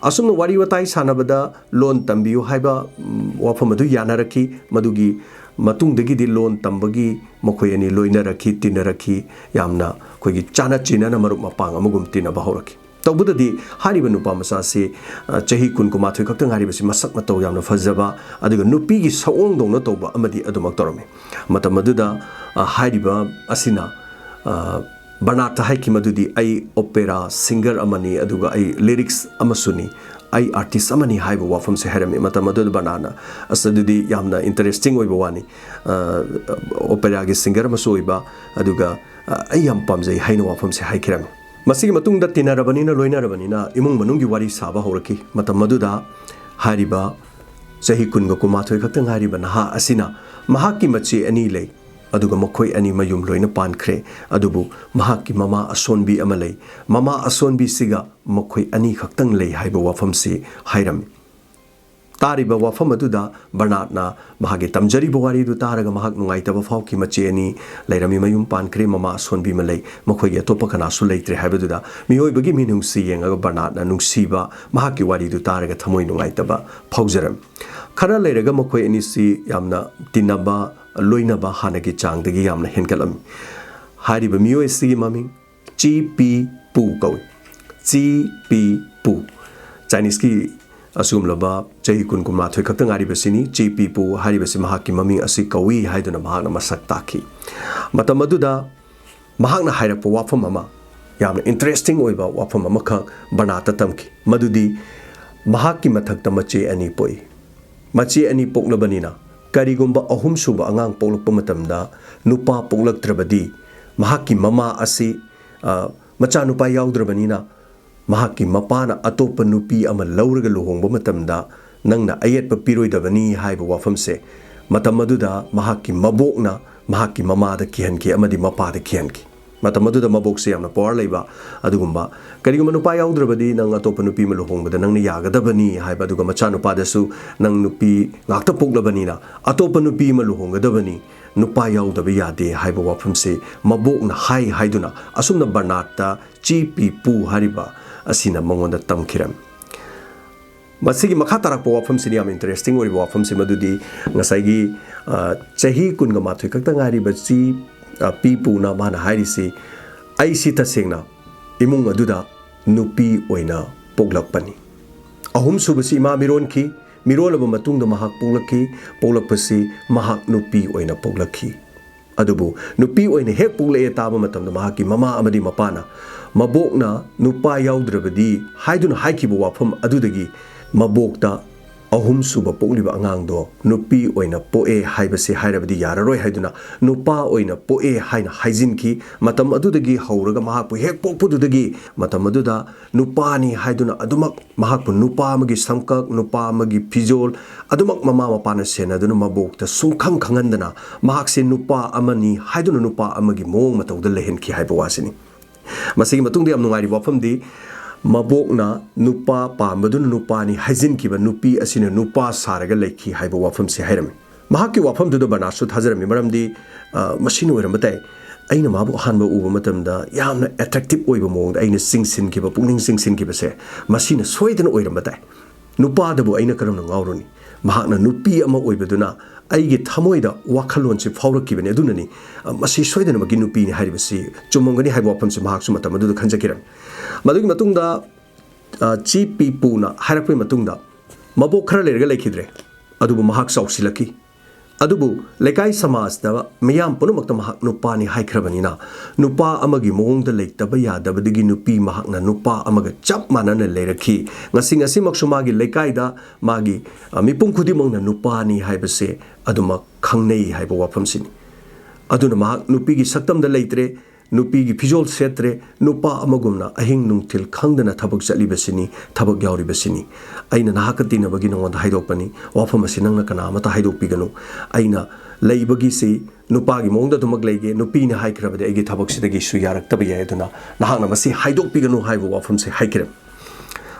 ꯑꯁꯨꯝꯅ ꯋꯥꯔꯤ ꯋꯥꯇꯥꯏ ꯁꯥꯟꯅꯕꯗ ꯂꯣꯟ ꯇꯝꯕꯤꯌꯨ ꯍꯥꯏꯕ, ꯎꯝ, ꯋꯥꯐꯝ ꯑꯗꯨ ꯌꯥꯅꯔꯛꯈꯤ꯫ ꯃꯗꯨꯒꯤ ꯃꯇꯨꯡꯗꯒꯤꯗꯤ ꯂꯣꯟ ꯇꯝꯕꯒꯤ ꯃꯈꯣꯏ ꯑꯅꯤ ꯂꯣꯏꯅꯔꯛꯈꯤ, ꯇꯤꯟꯅꯔꯛꯈꯤ꯫ ꯌꯥꯝꯅ ꯑꯩꯈꯣꯏꯒꯤ ꯆꯥꯅ ꯆꯤꯟꯅꯅ ꯃꯔꯨꯞ ꯃꯄꯥꯡ ꯑꯃꯒꯨꯝ ꯇꯤꯟꯅꯕ ꯍꯧꯔꯛꯈꯤ꯫ ꯇꯧꯕꯗꯗꯤ ꯍꯥꯏꯔꯤꯕ ꯅꯨꯄꯥ ꯃꯆꯥꯁꯤ, ꯑ, ꯆꯍꯤ ꯀꯨꯟ, ꯀꯨꯟꯃꯥꯊꯣꯏ ꯈꯛꯇ ꯉꯥꯏꯔꯤꯕꯁꯤ ꯃꯁꯛ ꯃꯇꯧ ꯌꯥꯝꯅ ꯐꯖꯕ, ꯑꯗꯨꯒ ꯅꯨꯄꯤꯒꯤ ꯁꯑꯣꯡꯗꯧꯅ ꯇꯧꯕ ꯑꯃꯗꯤ ꯑꯗꯨꯃꯛ ꯇꯧꯔꯝꯃꯤ꯫ ꯃꯇꯝ ꯑꯗꯨꯗ, ꯑ, ꯍꯥꯏꯔꯤꯕ ꯑꯁꯤꯅ, ꯑ, ꯕꯔꯅꯥꯔꯗꯇ ꯍꯥꯏꯈꯤ ꯃꯗꯨꯗꯤ "ꯑꯩ ꯑꯣꯄꯦꯔꯥ ꯁꯤꯡꯒꯔ ꯑꯃꯅꯤ, ꯑꯗꯨꯒ ꯑꯩ ꯂꯤꯔꯤꯛꯁ ꯑꯃꯁꯨꯅꯤ, ꯑꯩ ꯑꯥꯔꯇꯤꯁ ꯑꯃꯅꯤ ꯍꯥꯏꯕ ꯋꯥꯐꯝꯁꯦ ꯍꯥꯏꯔꯝꯃꯤ꯫ ꯃꯇꯝ ꯑꯗꯨꯗ ꯕꯔꯅꯥꯠꯅ, "ꯑꯁ, ꯑꯗꯨꯗꯤ ꯌꯥꯝꯅ ꯏꯟꯇꯔꯦꯁꯇꯤꯡ ꯑꯣꯏꯕ ꯋꯥꯅꯤ, ꯑ, ꯑꯣꯄꯦꯔꯥꯒꯤ ꯁꯤꯡꯒꯔ ꯑꯃꯁꯨ ꯑꯣꯏꯕ, ꯑꯗꯨꯒ, ꯑ, ꯑꯩ ꯌꯥꯝ ꯄꯥꯝꯖꯩ" ꯍꯥꯏꯅ ꯋꯥꯐꯝꯁꯦ ꯍꯥꯏꯈꯤꯔꯝꯃꯤ꯫ ꯃꯁꯤꯒꯤ ꯃꯇꯨꯡꯗ ꯇꯤꯟꯅꯔꯕꯅꯤꯅ, ꯂꯣꯏꯅꯔꯕꯅꯤꯅ ꯏꯃꯨꯡ ꯃꯅꯨꯡꯒꯤ ꯋꯥꯔꯤ ꯁꯥꯕ ꯍꯧꯔꯛꯈꯤ꯫ ꯃꯇꯝ ꯑꯗꯨꯗ ꯍꯥꯏꯔꯤꯕ ꯆꯍꯤ ꯀꯨꯟꯒ ꯀꯨꯟꯃꯥꯊꯣꯏ ꯈꯛꯇ ꯉꯥꯏꯔꯤꯕ ꯅꯍꯥ ꯑꯁꯤꯅ ꯃꯍꯥꯛꯀꯤ ꯃꯆꯦ ꯑꯅꯤ ꯂꯩ, ꯑꯗꯨꯒ ꯃꯈꯣꯏ ꯑꯅꯤ ꯃꯌꯨꯝ ꯂꯣꯏꯅ ꯄꯥꯟꯈ꯭ꯔꯦ꯫ ꯑꯗꯨꯕꯨ ꯃꯍꯥꯛꯀꯤ ꯃꯃꯥ ꯑꯁꯣꯟꯕꯤ ꯑꯃ ꯂꯩ꯫ ꯃꯃꯥ ꯑꯁꯣꯟꯕꯤꯁꯤꯒ ꯃꯈꯣꯏ ꯑꯅꯤ ꯈꯛꯇꯪ ꯂꯩ ꯍꯥꯏꯕ ꯋꯥꯐꯝꯁꯤ ꯍꯥꯏꯔꯝꯃꯤ꯫ ꯇꯥꯔꯤꯕ ꯋꯥꯐꯝ ꯑꯗꯨꯗ ꯕꯔꯅꯥꯠꯅ ꯃꯍꯥꯛꯀꯤ ꯇꯝꯖꯔꯤꯕ ꯋꯥꯔꯤꯗꯨ ꯇꯥꯔꯒ ꯃꯍꯥꯛ ꯅꯨꯡꯉꯥꯏꯇꯕ ꯐꯥꯎꯈꯤ꯫ ꯃꯆꯦ ꯑꯅꯤ ꯂꯩꯔꯝꯃꯤ, ꯃꯌꯨꯝ ꯄꯥꯟꯈ꯭ꯔꯦ, ꯃꯃꯥ ꯑꯁꯣꯟꯕꯤ ꯑꯃ ꯂꯩ, ꯃꯈꯣꯏꯒꯤ ꯑꯇꯣꯞꯄ ꯀꯅꯥꯁꯨ ꯂꯩꯇ꯭ꯔꯦ ꯍꯥꯏꯕꯗꯨꯗ ꯃꯤꯑꯣꯏꯕꯒꯤ ꯃꯤꯅꯨꯡꯁꯤ ꯌꯦꯡꯉꯒ ꯕꯔꯅꯥꯠꯅ ꯅꯨꯡꯁꯤꯕ, ꯃꯍꯥꯛꯀꯤ ꯋꯥꯔꯤꯗꯨ ꯇꯥꯔꯒ ꯊꯃꯣꯏ ꯅꯨꯡꯉꯥꯏꯇꯕ ꯐꯥꯎꯖꯔꯝꯃꯤ꯫ ꯈꯔ ꯂꯩꯔꯒ ꯃꯈꯣꯏ ꯑꯅꯤꯁꯤ ꯌꯥꯝꯅ ꯇꯤꯟꯅꯕ, ꯂꯣꯏꯅꯕ ꯍꯥꯟꯅꯒꯤ ꯆꯥꯡꯗꯒꯤ ꯌꯥꯝꯅ ꯍꯦꯟꯒꯠꯂꯝꯃꯤ꯫ ꯍꯥꯏꯔꯤꯕ ꯃꯤꯑꯣꯏ ꯑꯁꯤꯒꯤ ꯃꯃꯤꯡ ꯆꯤ ꯄꯤ ꯄꯨ ꯀꯧꯏ꯫ ꯆꯤ ꯄꯤ ꯄꯨ꯫ ꯆꯥꯏꯅꯤꯁꯀꯤ ꯑꯁꯤꯒꯨꯝꯂꯕ ꯆꯍꯤ ꯀꯨꯟ ꯀꯨꯟꯃꯥꯊꯣꯏ ꯈꯛꯇ ꯉꯥꯏꯔꯤꯕꯁꯤꯅꯤ꯫ ꯆꯤ ꯄꯤ ꯄꯨ ꯍꯥꯏꯔꯤꯕꯁꯤ ꯃꯍꯥꯛꯀꯤ ꯃꯃꯤꯡ ꯑꯁꯤ ꯀꯧꯏ ꯍꯥꯏꯗꯨꯅ ꯃꯍꯥꯛꯅ ꯃꯁꯛ ꯇꯥꯛꯈꯤ꯫ ꯃꯇꯝ ꯑꯗꯨꯗ ꯃꯍꯥꯛꯅ ꯍꯥꯏꯔꯛꯄ ꯋꯥꯐꯝ ꯑꯃ, ꯌꯥꯝꯅ ꯏꯟꯇꯔꯦꯁꯇꯤꯡ ꯑꯣꯏꯕ ꯋꯥꯐꯝ ꯑꯃꯈꯛ ꯕꯔꯅꯥꯠꯇ ꯇꯝꯈꯤ, ꯃꯗꯨꯗꯤ ꯃꯍꯥꯛꯀꯤ ꯃꯊꯛꯇ ꯃꯆꯦ ꯑꯅꯤ ꯄꯣꯛꯏ꯫ ꯃꯆꯦ ꯑꯅꯤ ꯄꯣꯛꯂꯕꯅꯤꯅ ꯀꯔꯤꯒꯨꯝꯕ ꯑꯍꯨꯝꯁꯨꯕ ꯑꯉꯥꯡ ꯄꯣꯛꯂꯛꯄ ꯃꯇꯝꯗ ꯅꯨꯄꯥ ꯄꯣꯛꯂꯛꯇ꯭ꯔꯕꯗꯤ ꯃꯍꯥꯛꯀꯤ ꯃꯃꯥ ꯑꯁꯤ, ꯑ, ꯃꯆꯥꯅꯨꯄꯥ ꯌꯥꯎꯗ꯭ꯔꯕꯅꯤꯅ ꯃꯍꯥꯛꯀꯤ ꯃꯄꯥꯅ ꯑꯇꯣꯞꯄ ꯅꯨꯄꯤ ꯑꯃ ꯂꯧꯔꯒ ꯂꯨꯍꯣꯡꯕ ꯃꯇꯝꯗ ꯅꯪꯅ ꯑꯌꯦꯠꯄ ꯄꯤꯔꯣꯏꯗꯕꯅꯤ ꯍꯥꯏꯕ ꯋꯥꯐꯝꯁꯦ ꯃꯇꯝ ꯑꯗꯨꯗ ꯃꯍꯥꯛꯀꯤ ꯃꯕꯣꯛꯅ ꯃꯍꯥꯛꯀꯤ ꯃꯃꯥꯗ ꯀꯤꯍꯟꯈꯤ ꯑꯃꯗꯤ ꯃꯄꯥꯗ ꯀꯤꯍꯟꯈꯤ꯫ ꯃꯇꯝ ꯑꯗꯨꯗ ꯃꯕꯣꯛꯁꯦ ꯌꯥꯝꯅ ꯄꯋꯥꯔ ꯂꯩꯕ ꯑꯗꯨꯒꯨꯝꯕ, "ꯀꯔꯤꯒꯨꯝꯕ ꯅꯨꯄꯥ ꯌꯥꯎꯗ꯭ꯔꯕꯗꯤ ꯅꯪ ꯑꯇꯣꯞꯄ ꯅꯨꯄꯤ ꯑꯃ ꯂꯨꯍꯣꯡꯕꯗ ꯅꯪꯅ ꯌꯥꯒꯗꯕꯅꯤ" ꯍꯥꯏꯕ, ꯑꯗꯨꯒ ꯃꯆꯥꯅꯨꯄꯥꯗꯁꯨ, "ꯅꯪ ꯅꯨꯄꯤ ꯉꯥꯛꯇ ꯄꯣꯛꯂꯕꯅꯤꯅ ꯑꯇꯣꯞꯄ ꯅꯨꯄꯤ ꯑꯃ ꯂꯨꯍꯣꯡꯒꯗꯕꯅꯤ, ꯅꯨꯄꯥ ꯌꯥꯎꯗꯕ ꯌꯥꯗꯦ" ꯍꯥꯏꯕ ꯋꯥꯐꯝꯁꯦ ꯃꯕꯣꯛꯅ ꯍꯥꯏ ꯍꯥꯏꯗꯨꯅ ꯑꯁꯨꯝꯅ ꯕꯔꯅꯥꯠꯇ ꯆꯤ ꯄꯤ ꯄꯨ ꯍꯥꯏꯔꯤꯕ ꯑꯁꯤꯅ ꯃꯉꯣꯟꯗ ꯇꯝꯈꯤꯔꯝꯃꯤ꯫ ꯃꯁꯤꯒꯤ ꯃꯈꯥ ꯇꯥꯔꯛꯄ ꯋꯥꯐꯝꯁꯤꯅꯤ ꯌꯥꯝ ꯏꯟꯇꯔꯦꯁꯇꯤꯡ ꯑꯣꯏꯔꯤꯕ ꯋꯥꯐꯝꯁꯤ, ꯃꯗꯨꯗꯤ ꯉꯁꯥꯏꯒꯤ, ꯑ, ꯆꯍꯤ ꯀꯨꯟꯒ ꯃꯥꯊꯣꯏ ꯈꯛꯇ ꯉꯥꯏꯔꯤꯕ ꯆꯤ, ꯑ, ꯄꯤ ꯄꯨꯅ ꯃꯥꯅ ꯍꯥꯏꯔꯤꯁꯤ, "ꯑꯩꯁꯤ ꯇꯁꯦꯡꯅ ꯏꯃꯨꯡ ꯑꯗꯨꯗ ꯅꯨꯄꯤ ꯑꯣꯏꯅ ꯄꯣꯛꯂꯛꯄꯅꯤ꯫ ꯑꯍꯨꯝꯁꯨꯕꯁꯤ ꯏꯃꯥ ꯃꯤꯔꯣꯟꯈꯤ, ꯃꯤꯔꯣꯜꯂꯕ ꯃꯇꯨꯡꯗ ꯃꯍꯥꯛ ꯄꯣꯛꯂꯛꯈꯤ, ꯄꯣꯛꯂꯛꯄꯁꯤ ꯃꯍꯥꯛ ꯅꯨꯄꯤ ꯑꯣꯏꯅ ꯄꯣꯛꯂꯛꯈꯤ꯫ ꯑꯗꯨꯕꯨ ꯅꯨꯄꯤ ꯑꯣꯏꯅ ꯍꯦꯛ ꯄꯣꯛꯂꯛꯑꯦ ꯇꯥꯕ ꯃꯇꯝꯗ ꯃꯍꯥꯛꯀꯤ ꯃꯃꯥ ꯑꯃꯗꯤ ꯃꯄꯥꯅ ꯃꯕꯣꯛꯅ ꯅꯨꯄꯥ ꯌꯥꯎꯗ꯭ꯔꯕꯗꯤ ꯍꯥꯏꯗꯨꯅ ꯍꯥꯏꯈꯤꯕ ꯋꯥꯐꯝ ꯑꯗꯨꯗꯒꯤ ꯃꯕꯣꯛꯇ ꯑꯍꯨꯝꯁꯨꯕ ꯄꯣꯛꯂꯤꯕ ꯑꯉꯥꯡꯗꯣ ꯅꯨꯄꯤ ꯑꯣꯏꯅ ꯄꯣꯛꯑꯦ ꯍꯥꯏꯕꯁꯤ ꯍꯥꯏꯔꯕꯗꯤ ꯌꯥꯔꯔꯣꯏ ꯍꯥꯏꯗꯨꯅ ꯅꯨꯄꯥ ꯑꯣꯏꯅ ꯄꯣꯛꯑꯦ ꯍꯥꯏꯅ ꯍꯥꯏꯖꯤꯟꯈꯤ꯫ ꯃꯇꯝ ꯑꯗꯨꯗꯒꯤ ꯍꯧꯔꯒ ꯃꯍꯥꯛꯄꯨ ꯍꯦꯛ ꯄꯣꯛꯄꯗꯨꯗꯒꯤ ꯃꯇꯝ ꯑꯗꯨꯗ ꯅꯨꯄꯥꯅꯤ ꯍꯥꯏꯗꯨꯅ ꯑꯗꯨꯃꯛ ꯃꯍꯥꯛꯄꯨ ꯅꯨꯄꯥ ꯑꯃꯒꯤ ꯁꯝꯀꯛ, ꯅꯨꯄꯥ ꯑꯃꯒꯤ ꯐꯤꯖꯣꯜ ꯑꯗꯨꯃꯛ ꯃꯃꯥ ꯃꯄꯥꯅ ꯁꯦꯟꯅꯗꯨꯅ ꯃꯕꯣꯛꯇ ꯁꯨꯡꯈꯪ ꯈꯪꯍꯟꯗꯅ ꯃꯍꯥꯛꯁꯦ ꯅꯨꯄꯥ ꯑꯃꯅꯤ ꯍꯥꯏꯗꯨꯅ ꯅꯨꯄꯥ ꯑꯃꯒꯤ ꯃꯑꯣꯡ ꯃꯇꯧꯗ ꯂꯩꯍꯟꯈꯤ ꯍꯥꯏꯕ ꯋꯥꯁꯤꯅꯤ꯫ ꯃꯁꯤꯒꯤ ꯃꯇꯨꯡꯗ ꯌꯥꯝ ꯅꯨꯡꯉꯥꯏꯔꯤꯕ ꯋꯥꯐꯝꯗꯤ ꯃꯕꯣꯛꯅ ꯅꯨꯄꯥ ꯄꯥꯝꯕꯗꯨꯅ ꯅꯨꯄꯥꯅꯤ ꯍꯥꯏꯖꯤꯟꯈꯤꯕ ꯅꯨꯄꯤ ꯑꯁꯤꯅ ꯅꯨꯄꯥ ꯁꯥꯔꯒ ꯂꯩꯈꯤ ꯍꯥꯏꯕ ꯋꯥꯐꯝꯁꯤ ꯍꯥꯏꯔꯝꯃꯤ꯫ ꯃꯍꯥꯛꯀꯤ ꯋꯥꯐꯝꯗꯨꯗ ꯕꯔꯅꯥꯔꯗꯁꯨ ꯊꯥꯖꯔꯝꯃꯤ, ꯃꯔꯝꯗꯤ, ꯑ, ꯃꯁꯤꯅ ꯑꯣꯏꯔꯝꯕ ꯇꯥꯏ꯫ ꯑꯩꯅ ꯃꯥꯕꯨ ꯑꯍꯥꯟꯕ ꯎꯕ ꯃꯇꯝꯗ ꯌꯥꯝꯅ attractive ꯑꯣꯏꯕ ꯃꯑꯣꯡꯗ ꯑꯩꯅ ꯆꯤꯡꯁꯤꯟꯈꯤꯕ, ꯄꯨꯛꯅꯤꯡ ꯆꯤꯡꯁꯤꯟꯈꯤꯕꯁꯦ ꯃꯁꯤꯅ ꯁꯣꯏꯗꯅ ꯑꯣꯏꯔꯝꯕ ꯇꯥꯏ꯫ ꯅꯨꯄꯥꯗꯕꯨ ꯑꯩꯅ ꯀꯔꯝꯅ ꯉꯥꯎꯔꯨꯅꯤ? ꯃꯍꯥꯛꯅ ꯅꯨꯄꯤ ꯑꯃ ꯑꯣꯏꯕꯗꯨꯅ ꯑꯩꯒꯤ ꯊꯃꯣꯏꯗ ꯋꯥꯈꯜꯂꯣꯟꯁꯤ ꯐꯥꯎꯔꯛꯈꯤꯕꯅꯤ꯫ ꯑꯗꯨꯅꯅꯤ, ꯑ, ꯃꯁꯤ ꯁꯣꯏꯗꯅꯃꯛꯀꯤ ꯅꯨꯄꯤꯅꯤ ꯍꯥꯏꯔꯤꯕꯁꯤ ꯆꯨꯝꯃꯝꯒꯅꯤ ꯍꯥꯏꯕ ꯋꯥꯐꯝꯁꯤ ꯃꯍꯥꯛꯁꯨ ꯃꯇꯝ ꯑꯗꯨꯗ ꯈꯟꯖꯈꯤꯔꯝꯃꯤ꯫ ꯃꯗꯨꯒꯤ ꯃꯇꯨꯡꯗ, ꯑ, ꯆꯤ ꯄꯤ ꯄꯨꯅ ꯍꯥꯏꯔꯛꯄꯒꯤ ꯃꯇꯨꯡꯗ ꯃꯕꯣꯛ ꯈꯔ ꯂꯩꯔꯒ ꯂꯩꯈꯤꯗ꯭ꯔꯦ, ꯑꯗꯨꯕꯨ ꯃꯍꯥꯛ ꯆꯥꯎꯁꯤꯜꯂꯛꯈꯤ꯫ ꯑꯗꯨꯕꯨ ꯂꯩꯀꯥꯏ ꯁꯃꯥꯖꯇ ꯃꯤꯌꯥꯝ ꯄꯨꯝꯅꯃꯛꯇ ꯃꯍꯥꯛ ꯅꯨꯄꯥꯅꯤ ꯍꯥꯏꯈ꯭ꯔꯕꯅꯤꯅ, ꯅꯨꯄꯥ ꯑꯃꯒꯤ ꯃꯑꯣꯡꯗ ꯂꯩꯇꯕ ꯌꯥꯗꯕꯗꯒꯤ ꯅꯨꯄꯤ ꯃꯍꯥꯛꯅ ꯅꯨꯄꯥ ꯑꯃꯒ ꯆꯞ ꯃꯥꯟꯅꯅ ꯂꯩꯔꯛꯈꯤ꯫ ꯉꯁꯤ, ꯉꯁꯤꯃꯛꯁꯨ ꯃꯥꯒꯤ ꯂꯩꯀꯥꯏꯗ ꯃꯥꯒꯤ, ꯑ, ꯃꯤꯄꯨꯝ ꯈꯨꯗꯤꯡꯃꯛꯅ ꯅꯨꯄꯥꯅꯤ ꯍꯥꯏꯕꯁꯦ ꯑꯗꯨꯃꯛ ꯈꯪꯅꯩ ꯍꯥꯏꯕ ꯋꯥꯐꯝꯁꯤꯅꯤ꯫ ꯑꯗꯨꯅ ꯃꯍꯥꯛ ꯅꯨꯄꯤꯒꯤ ꯁꯛꯇꯝꯗ ꯂꯩꯇ꯭ꯔꯦ, ꯅꯨꯄꯤꯒꯤ ꯐꯤꯖꯣꯜ ꯁꯦꯠꯇ꯭ꯔꯦ, ꯅꯨꯄꯥ ꯑꯃꯒꯨꯝꯅ ꯑꯍꯤꯡ ꯅꯨꯡꯊꯤꯜ ꯈꯪꯗꯅ ꯊꯕꯛ ꯆꯠꯂꯤꯕꯁꯤꯅꯤ, ꯊꯕꯛ ꯌꯥꯎꯔꯤꯕꯁꯤꯅꯤ꯫ ꯑꯩꯅ ꯅꯍꯥꯛꯀ ꯇꯤꯟꯅꯕꯒꯤ ꯅꯉꯣꯟꯗ ꯍꯥꯏꯗꯣꯛꯄꯅꯤ, ꯋꯥꯐꯝ ꯑꯁꯤ ꯅꯪꯅ ꯀꯅꯥ ꯑꯃꯠꯇ ꯍꯥꯏꯗꯣꯛꯄꯤꯒꯅꯨ꯫ ꯑꯩꯅ ꯂꯩꯕꯒꯤꯁꯤ ꯅꯨꯄꯥꯒꯤ ꯃꯑꯣꯡꯗ ꯑꯗꯨꯃꯛ ꯂꯩꯒꯦ, ꯅꯨꯄꯤꯅꯤ ꯍꯥꯏꯈ꯭ꯔꯕꯗꯤ ꯑꯩꯒꯤ ꯊꯕꯛꯁꯤꯗꯒꯤꯁꯨ ꯌꯥꯔꯛꯇꯕ ꯌꯥꯏ, ꯑꯗꯨꯅ ꯅꯍꯥꯛꯅ ꯃꯁꯤ ꯍꯥꯏꯗꯣꯛꯄꯤꯒꯅꯨ ꯍꯥꯏꯕ ꯋꯥꯐꯝꯁꯦ ꯍꯥꯏꯈꯤꯔꯦ꯫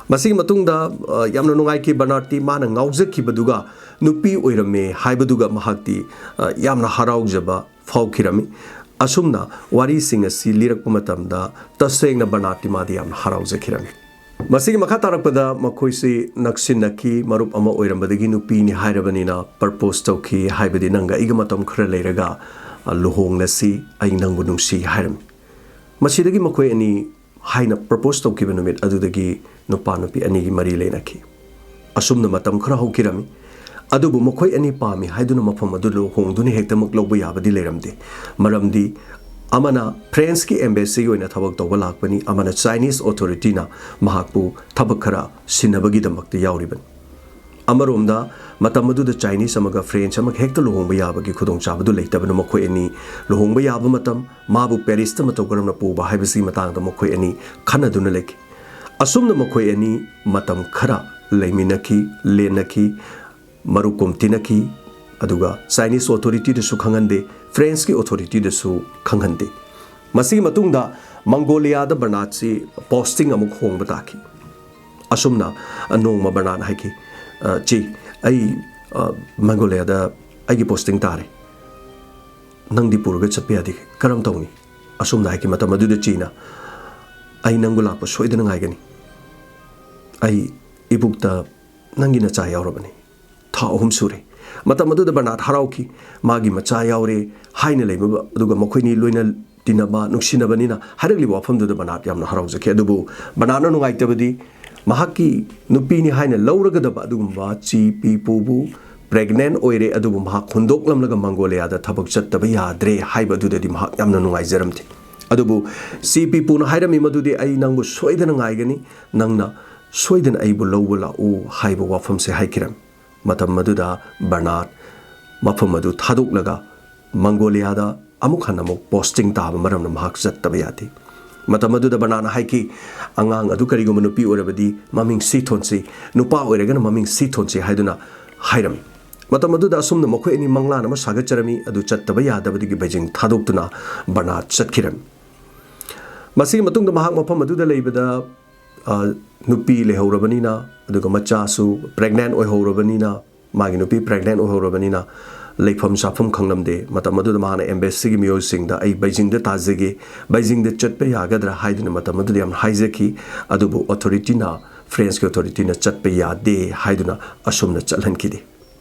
ꯃꯁꯤꯒꯤ ꯃꯇꯨꯡꯗ, ꯑ, ꯌꯥꯝꯅ ꯅꯨꯡꯉꯥꯏꯈꯤ, ꯕꯔꯅꯥꯔꯗꯇꯤ ꯃꯥꯅ ꯉꯥꯎꯖꯈꯤꯕꯗꯨꯒ ꯅꯨꯄꯤ ꯑꯣꯏꯔꯝꯃꯦ ꯍꯥꯏꯕꯗꯨꯒ ꯃꯍꯥꯛꯇꯤ, ꯑ, ꯌꯥꯝꯅ ꯍꯔꯥꯎꯖꯕ ꯐꯥꯎꯈꯤꯔꯝꯃꯤ꯫ ꯑꯁꯨꯝꯅ ꯋꯥꯔꯤꯁꯤꯡ ꯑꯁꯤ ꯂꯤꯔꯛꯄ ꯃꯇꯝꯗ ꯇꯁꯦꯡꯅ ꯕꯔꯅꯥꯔꯗꯇꯤ ꯃꯥꯗꯤ ꯌꯥꯝꯅ ꯍꯔꯥꯎꯖꯈꯤꯔꯝꯃꯤ꯫ ꯃꯁꯤꯒꯤ ꯃꯈꯥ ꯇꯥꯔꯛꯄꯗ ꯃꯈꯣꯏꯁꯤ ꯅꯛꯁꯤꯟꯅꯈꯤ, ꯃꯔꯨꯞ ꯑꯃ ꯑꯣꯏꯔꯝꯕꯗꯒꯤ ꯅꯨꯄꯤꯅꯤ ꯍꯥꯏꯔꯕꯅꯤꯅ propose ꯇꯧꯈꯤ, ꯍꯥꯏꯕꯗꯤ ꯅꯪꯒ ꯑꯩꯒ ꯃꯇꯝ ꯈꯔ ꯂꯩꯔꯒ, ꯑ, ꯂꯨꯍꯣꯡꯂꯁꯤ, ꯑꯩ ꯅꯪꯕꯨ ꯅꯨꯡꯁꯤ ꯍꯥꯏꯔꯝꯃꯤ꯫ ꯃꯁꯤꯗꯒꯤ ꯃꯈꯣꯏ ꯑꯅꯤ ꯍꯥꯏꯅ propose ꯇꯧꯈꯤꯕ ꯅꯨꯃꯤꯠ ꯑꯗꯨꯗꯒꯤ ꯅꯨꯄꯥ ꯅꯨꯄꯤ ꯑꯅꯤꯒꯤ ꯃꯔꯤ ꯂꯩꯅꯈꯤ꯫ ꯑꯁꯨꯝꯅ ꯃꯇꯝ ꯈꯔ ꯍꯧꯈꯤꯔꯝꯃꯤ꯫ ꯑꯗꯨꯕꯨ ꯃꯈꯣꯏ ꯑꯅꯤ ꯄꯥꯝꯃꯤ ꯍꯥꯏꯗꯨꯅ ꯃꯐꯝ ꯑꯗꯨ ꯂꯨꯍꯣꯡꯗꯨꯅ ꯍꯦꯛꯇꯃꯛ ꯂꯧꯕ ꯌꯥꯕꯗꯤ ꯂꯩꯔꯝꯗꯦ꯫ ꯃꯔꯝꯗꯤ ꯑꯃꯅ ꯐ꯭ꯔꯦꯟꯁꯀꯤ ꯑꯦꯝꯕꯦꯁꯤꯒꯤ ꯑꯣꯏꯅ ꯊꯕꯛ ꯇꯧꯕ ꯂꯥꯛꯄꯅꯤ, ꯑꯃꯅ ꯆꯥꯏꯅꯤꯁ ꯑꯣꯊꯣꯔꯤꯇꯤꯅ ꯃꯍꯥꯛꯄꯨ ꯊꯕꯛ ꯈꯔ ꯁꯤꯟꯅꯕꯒꯤꯗꯃꯛꯇ ꯌꯥꯎꯔꯤꯕꯅꯤ꯫ ꯑꯃꯔꯣꯝꯗ, ꯃꯇꯝ ꯑꯗꯨꯗ ꯆꯥꯏꯅꯤꯁ ꯑꯃꯒ ꯐ꯭ꯔꯦꯟꯁ ꯑꯃꯒ ꯍꯦꯛꯇ ꯂꯨꯍꯣꯡꯕ ꯌꯥꯕꯒꯤ ꯈꯨꯗꯣꯡꯆꯥꯕꯗꯨ ꯂꯩꯇꯕꯅ, ꯃꯈꯣꯏ ꯑꯅꯤ ꯂꯨꯍꯣꯡꯕ ꯌꯥꯕ ꯃꯇꯝ, ꯃꯥꯕꯨ ꯄꯦꯔꯤꯁꯇ ꯃꯇꯧ ꯀꯔꯝꯅ ꯄꯨꯕ ꯍꯥꯏꯕꯁꯤꯒꯤ ꯃꯇꯥꯡꯗ ꯃꯈꯣꯏ ꯑꯅꯤ ꯈꯟꯅꯗꯨꯅ ꯂꯩꯈꯤ꯫ ꯑꯁꯨꯝꯅ ꯃꯈꯣꯏ ꯑꯅꯤ ꯃꯇꯝ ꯈꯔ ꯂꯩꯃꯤꯟꯅꯈꯤ, ꯂꯦꯟꯅꯈꯤ, ꯃꯔꯨꯞꯀꯨꯝ ꯇꯤꯟꯅꯈꯤ꯫ ꯑꯗꯨꯒ ꯆꯥꯏꯅꯤꯁ ꯑꯣꯊꯣꯔꯤꯇꯤꯗꯁꯨ ꯈꯪꯍꯟꯗꯦ, ꯐ꯭ꯔꯦꯟꯁꯀꯤ ꯑꯣꯊꯣꯔꯤꯇꯤꯗꯁꯨ ꯈꯪꯍꯟꯗꯦ꯫ ꯃꯁꯤꯒꯤ ꯃꯇꯨꯡꯗ ꯃꯪꯒꯣꯂꯤꯌꯥꯗ ꯕꯔꯅꯥꯠꯁꯤ ꯄꯣꯁꯇꯤꯡ ꯑꯃꯨꯛ ꯍꯣꯡꯕ ꯇꯥꯈꯤ꯫ ꯑꯁꯨꯝꯅ, ꯑ, ꯅꯣꯡꯃ ꯕꯔꯅꯥꯠꯅ ꯍꯥꯏꯈꯤ, "ꯑ, ꯆꯦ, ꯑꯩ, ꯑ, ꯃꯪꯒꯣꯂꯤꯌꯥꯗ ꯑꯩꯒꯤ ꯄꯣꯁꯇꯤꯡ ꯇꯥꯔꯦ꯫ ꯅꯪꯗꯤ ꯄꯨꯔꯒ ꯆꯠꯄ ꯌꯥꯗꯦ꯫ ꯀꯔꯝ ꯇꯧꯅꯤ?" ꯑꯁꯨꯝꯅ ꯍꯥꯏꯈꯤ꯫ ꯃꯇꯝ ꯑꯗꯨꯗ ꯆꯦꯅ, "ꯑꯩ ꯅꯪꯕꯨ ꯂꯥꯛꯄ ꯁꯣꯏꯗꯅ ꯉꯥꯏꯒꯅꯤ꯫ ꯑꯩ ꯏꯕꯨꯛꯇ ꯅꯪꯒꯤ ꯅꯆꯥ ꯌꯥꯎꯔꯕꯅꯤ꯫ ꯊꯥ ꯑꯍꯨꯝ ꯁꯨꯔꯦ꯫" ꯃꯇꯝ ꯑꯗꯨꯗ ꯕꯔꯅꯥꯠ ꯍꯔꯥꯎꯈꯤ꯫ ꯃꯥꯒꯤ ꯃꯆꯥ ꯌꯥꯎꯔꯦ ꯍꯥꯏꯅ ꯂꯩꯕ, ꯑꯗꯨꯒ ꯃꯈꯣꯏꯅꯤ ꯂꯣꯏꯅ ꯇꯤꯟꯅꯕ, ꯅꯨꯡꯁꯤꯅꯕꯅꯤꯅ ꯍꯥꯏꯔꯛꯂꯤꯕ ꯋꯥꯐꯝꯗꯨꯗ ꯕꯔꯅꯥꯠ ꯌꯥꯝꯅ ꯍꯔꯥꯎꯖꯈꯤ꯫ ꯑꯗꯨꯕꯨ ꯕꯔꯅꯥꯠꯅ ꯅꯨꯡꯉꯥꯏꯇꯕꯗꯤ, ꯃꯍꯥꯛꯀꯤ ꯅꯨꯄꯤꯅꯤ ꯍꯥꯏꯅ ꯂꯧꯔꯒꯗꯕ ꯑꯗꯨꯒꯨꯝꯕ ꯆꯤ ꯄꯤ ꯄꯨꯕꯨ ꯄ꯭ꯔꯦꯒꯅꯦꯟ ꯑꯣꯏꯔꯦ, ꯑꯗꯨꯕꯨ ꯃꯍꯥꯛ ꯍꯨꯟꯗꯣꯛꯂꯝꯂꯒ ꯃꯪꯒꯣꯂꯤꯌꯥꯗ ꯊꯕꯛ ꯆꯠꯇꯕ ꯌꯥꯗ꯭ꯔꯦ ꯍꯥꯏꯕ ꯑꯗꯨꯗꯗꯤ ꯃꯍꯥꯛ ꯌꯥꯝꯅ ꯅꯨꯡꯉꯥꯏꯖꯔꯝꯗꯦ꯫ ꯑꯗꯨꯕꯨ ꯆꯤ ꯄꯤ ꯄꯨꯅ ꯍꯥꯏꯔꯝꯃꯤ ꯃꯗꯨꯗꯤ, "ꯑꯩ ꯅꯪꯕꯨ ꯁꯣꯏꯗꯅ ꯉꯥꯏꯒꯅꯤ, ꯅꯪꯅ ꯁꯣꯏꯗꯅ ꯑꯩꯕꯨ ꯂꯧꯕ ꯂꯥꯛꯎ" ꯍꯥꯏꯕ ꯋꯥꯐꯝꯁꯦ ꯍꯥꯏꯈꯤꯔꯝꯃꯤ꯫ ꯃꯇꯝ ꯑꯗꯨꯗ ꯕꯔꯅꯥꯠ ꯃꯐꯝ ꯑꯗꯨ ꯊꯥꯗꯣꯛꯂꯒ ꯃꯪꯒꯣꯂꯤꯌꯥꯗ ꯑꯃꯨꯛ ꯍꯟꯅ ꯑꯃꯨꯛ ꯄꯣꯁꯇꯤꯡ ꯇꯥꯕ ꯃꯔꯝꯅ ꯃꯍꯥꯛ ꯆꯠꯇꯕ ꯌꯥꯗꯦ꯫ ꯃꯇꯝ ꯑꯗꯨꯗ ꯕꯔꯅꯥꯠꯅ ꯍꯥꯏꯈꯤ, "ꯑꯉꯥꯡ ꯑꯗꯨ ꯀꯔꯤꯒꯨꯝꯕ ꯅꯨꯄꯤ ꯑꯣꯏꯔꯕꯗꯤ ꯃꯃꯤꯡ ꯁꯤ ꯊꯣꯟꯁꯤ, ꯅꯨꯄꯥ ꯑꯣꯏꯔꯒꯅ ꯃꯃꯤꯡ ꯁꯤ ꯊꯣꯟꯁꯤ" ꯍꯥꯏꯗꯨꯅ ꯍꯥꯏꯔꯝꯃꯤ꯫ ꯃꯇꯝ ꯑꯗꯨꯗ ꯑꯁꯨꯝꯅ ꯃꯈꯣꯏ ꯑꯅꯤ ꯃꯪꯂꯥꯟ ꯑꯃ ꯁꯥꯒꯠꯆꯔꯝꯃꯤ, ꯑꯗꯨ ꯆꯠꯇꯕ ꯌꯥꯗꯕꯗꯒꯤ ꯕꯩꯖꯤꯡ ꯊꯥꯗꯣꯛꯇꯨꯅ ꯕꯔꯅꯥꯠ ꯆꯠꯈꯤꯔꯝꯃꯤ꯫ ꯃꯁꯤꯒꯤ ꯃꯇꯨꯡꯗ ꯃꯍꯥꯛ ꯃꯐꯝ ꯑꯗꯨꯗ ꯂꯩꯕꯗ, ꯑ, ꯅꯨꯄꯤ ꯂꯩꯍꯧꯔꯕꯅꯤꯅ, ꯑꯗꯨꯒ ꯃꯆꯥꯁꯨ ꯄ꯭ꯔꯦꯒꯅꯦꯟ ꯑꯣꯏꯍꯧꯔꯕꯅꯤꯅ, ꯃꯥꯒꯤ ꯅꯨꯄꯤ ꯄ꯭ꯔꯦꯒꯅꯦꯟ ꯑꯣꯏꯍꯧꯔꯕꯅꯤꯅ ꯂꯩꯐꯝ ꯆꯥꯐꯝ ꯈꯪꯂꯝꯗꯦ꯫ ꯃꯇꯝ ꯑꯗꯨꯗ ꯃꯍꯥꯛꯅ ꯑꯦꯝꯕꯦꯁꯤꯒꯤ ꯃꯤꯑꯣꯏꯁꯤꯡꯗ, "ꯑꯩ ꯕꯩꯖꯤꯡꯗ ꯇꯥꯖꯒꯦ, ꯕꯩꯖꯤꯡꯗ ꯆꯠꯄ ꯌꯥꯒꯗ꯭ꯔꯥ?" ꯍꯥꯏꯗꯨꯅ ꯃꯇꯝ ꯑꯗꯨꯗ ꯌꯥꯝ ꯍꯥꯏꯖꯈꯤ꯫ ꯑꯗꯨꯕꯨ ꯑꯣꯊꯣꯔꯤꯇꯤꯅ, ꯐ꯭ꯔꯦꯟꯁꯀꯤ ꯑꯣꯊꯣꯔꯤꯇꯤꯅ ꯆꯠꯄ ꯌꯥꯗꯦ ꯍꯥꯏꯗꯨꯅ ꯑꯁꯨꯝꯅ ꯆꯠꯍꯟꯈꯤꯗꯦ꯫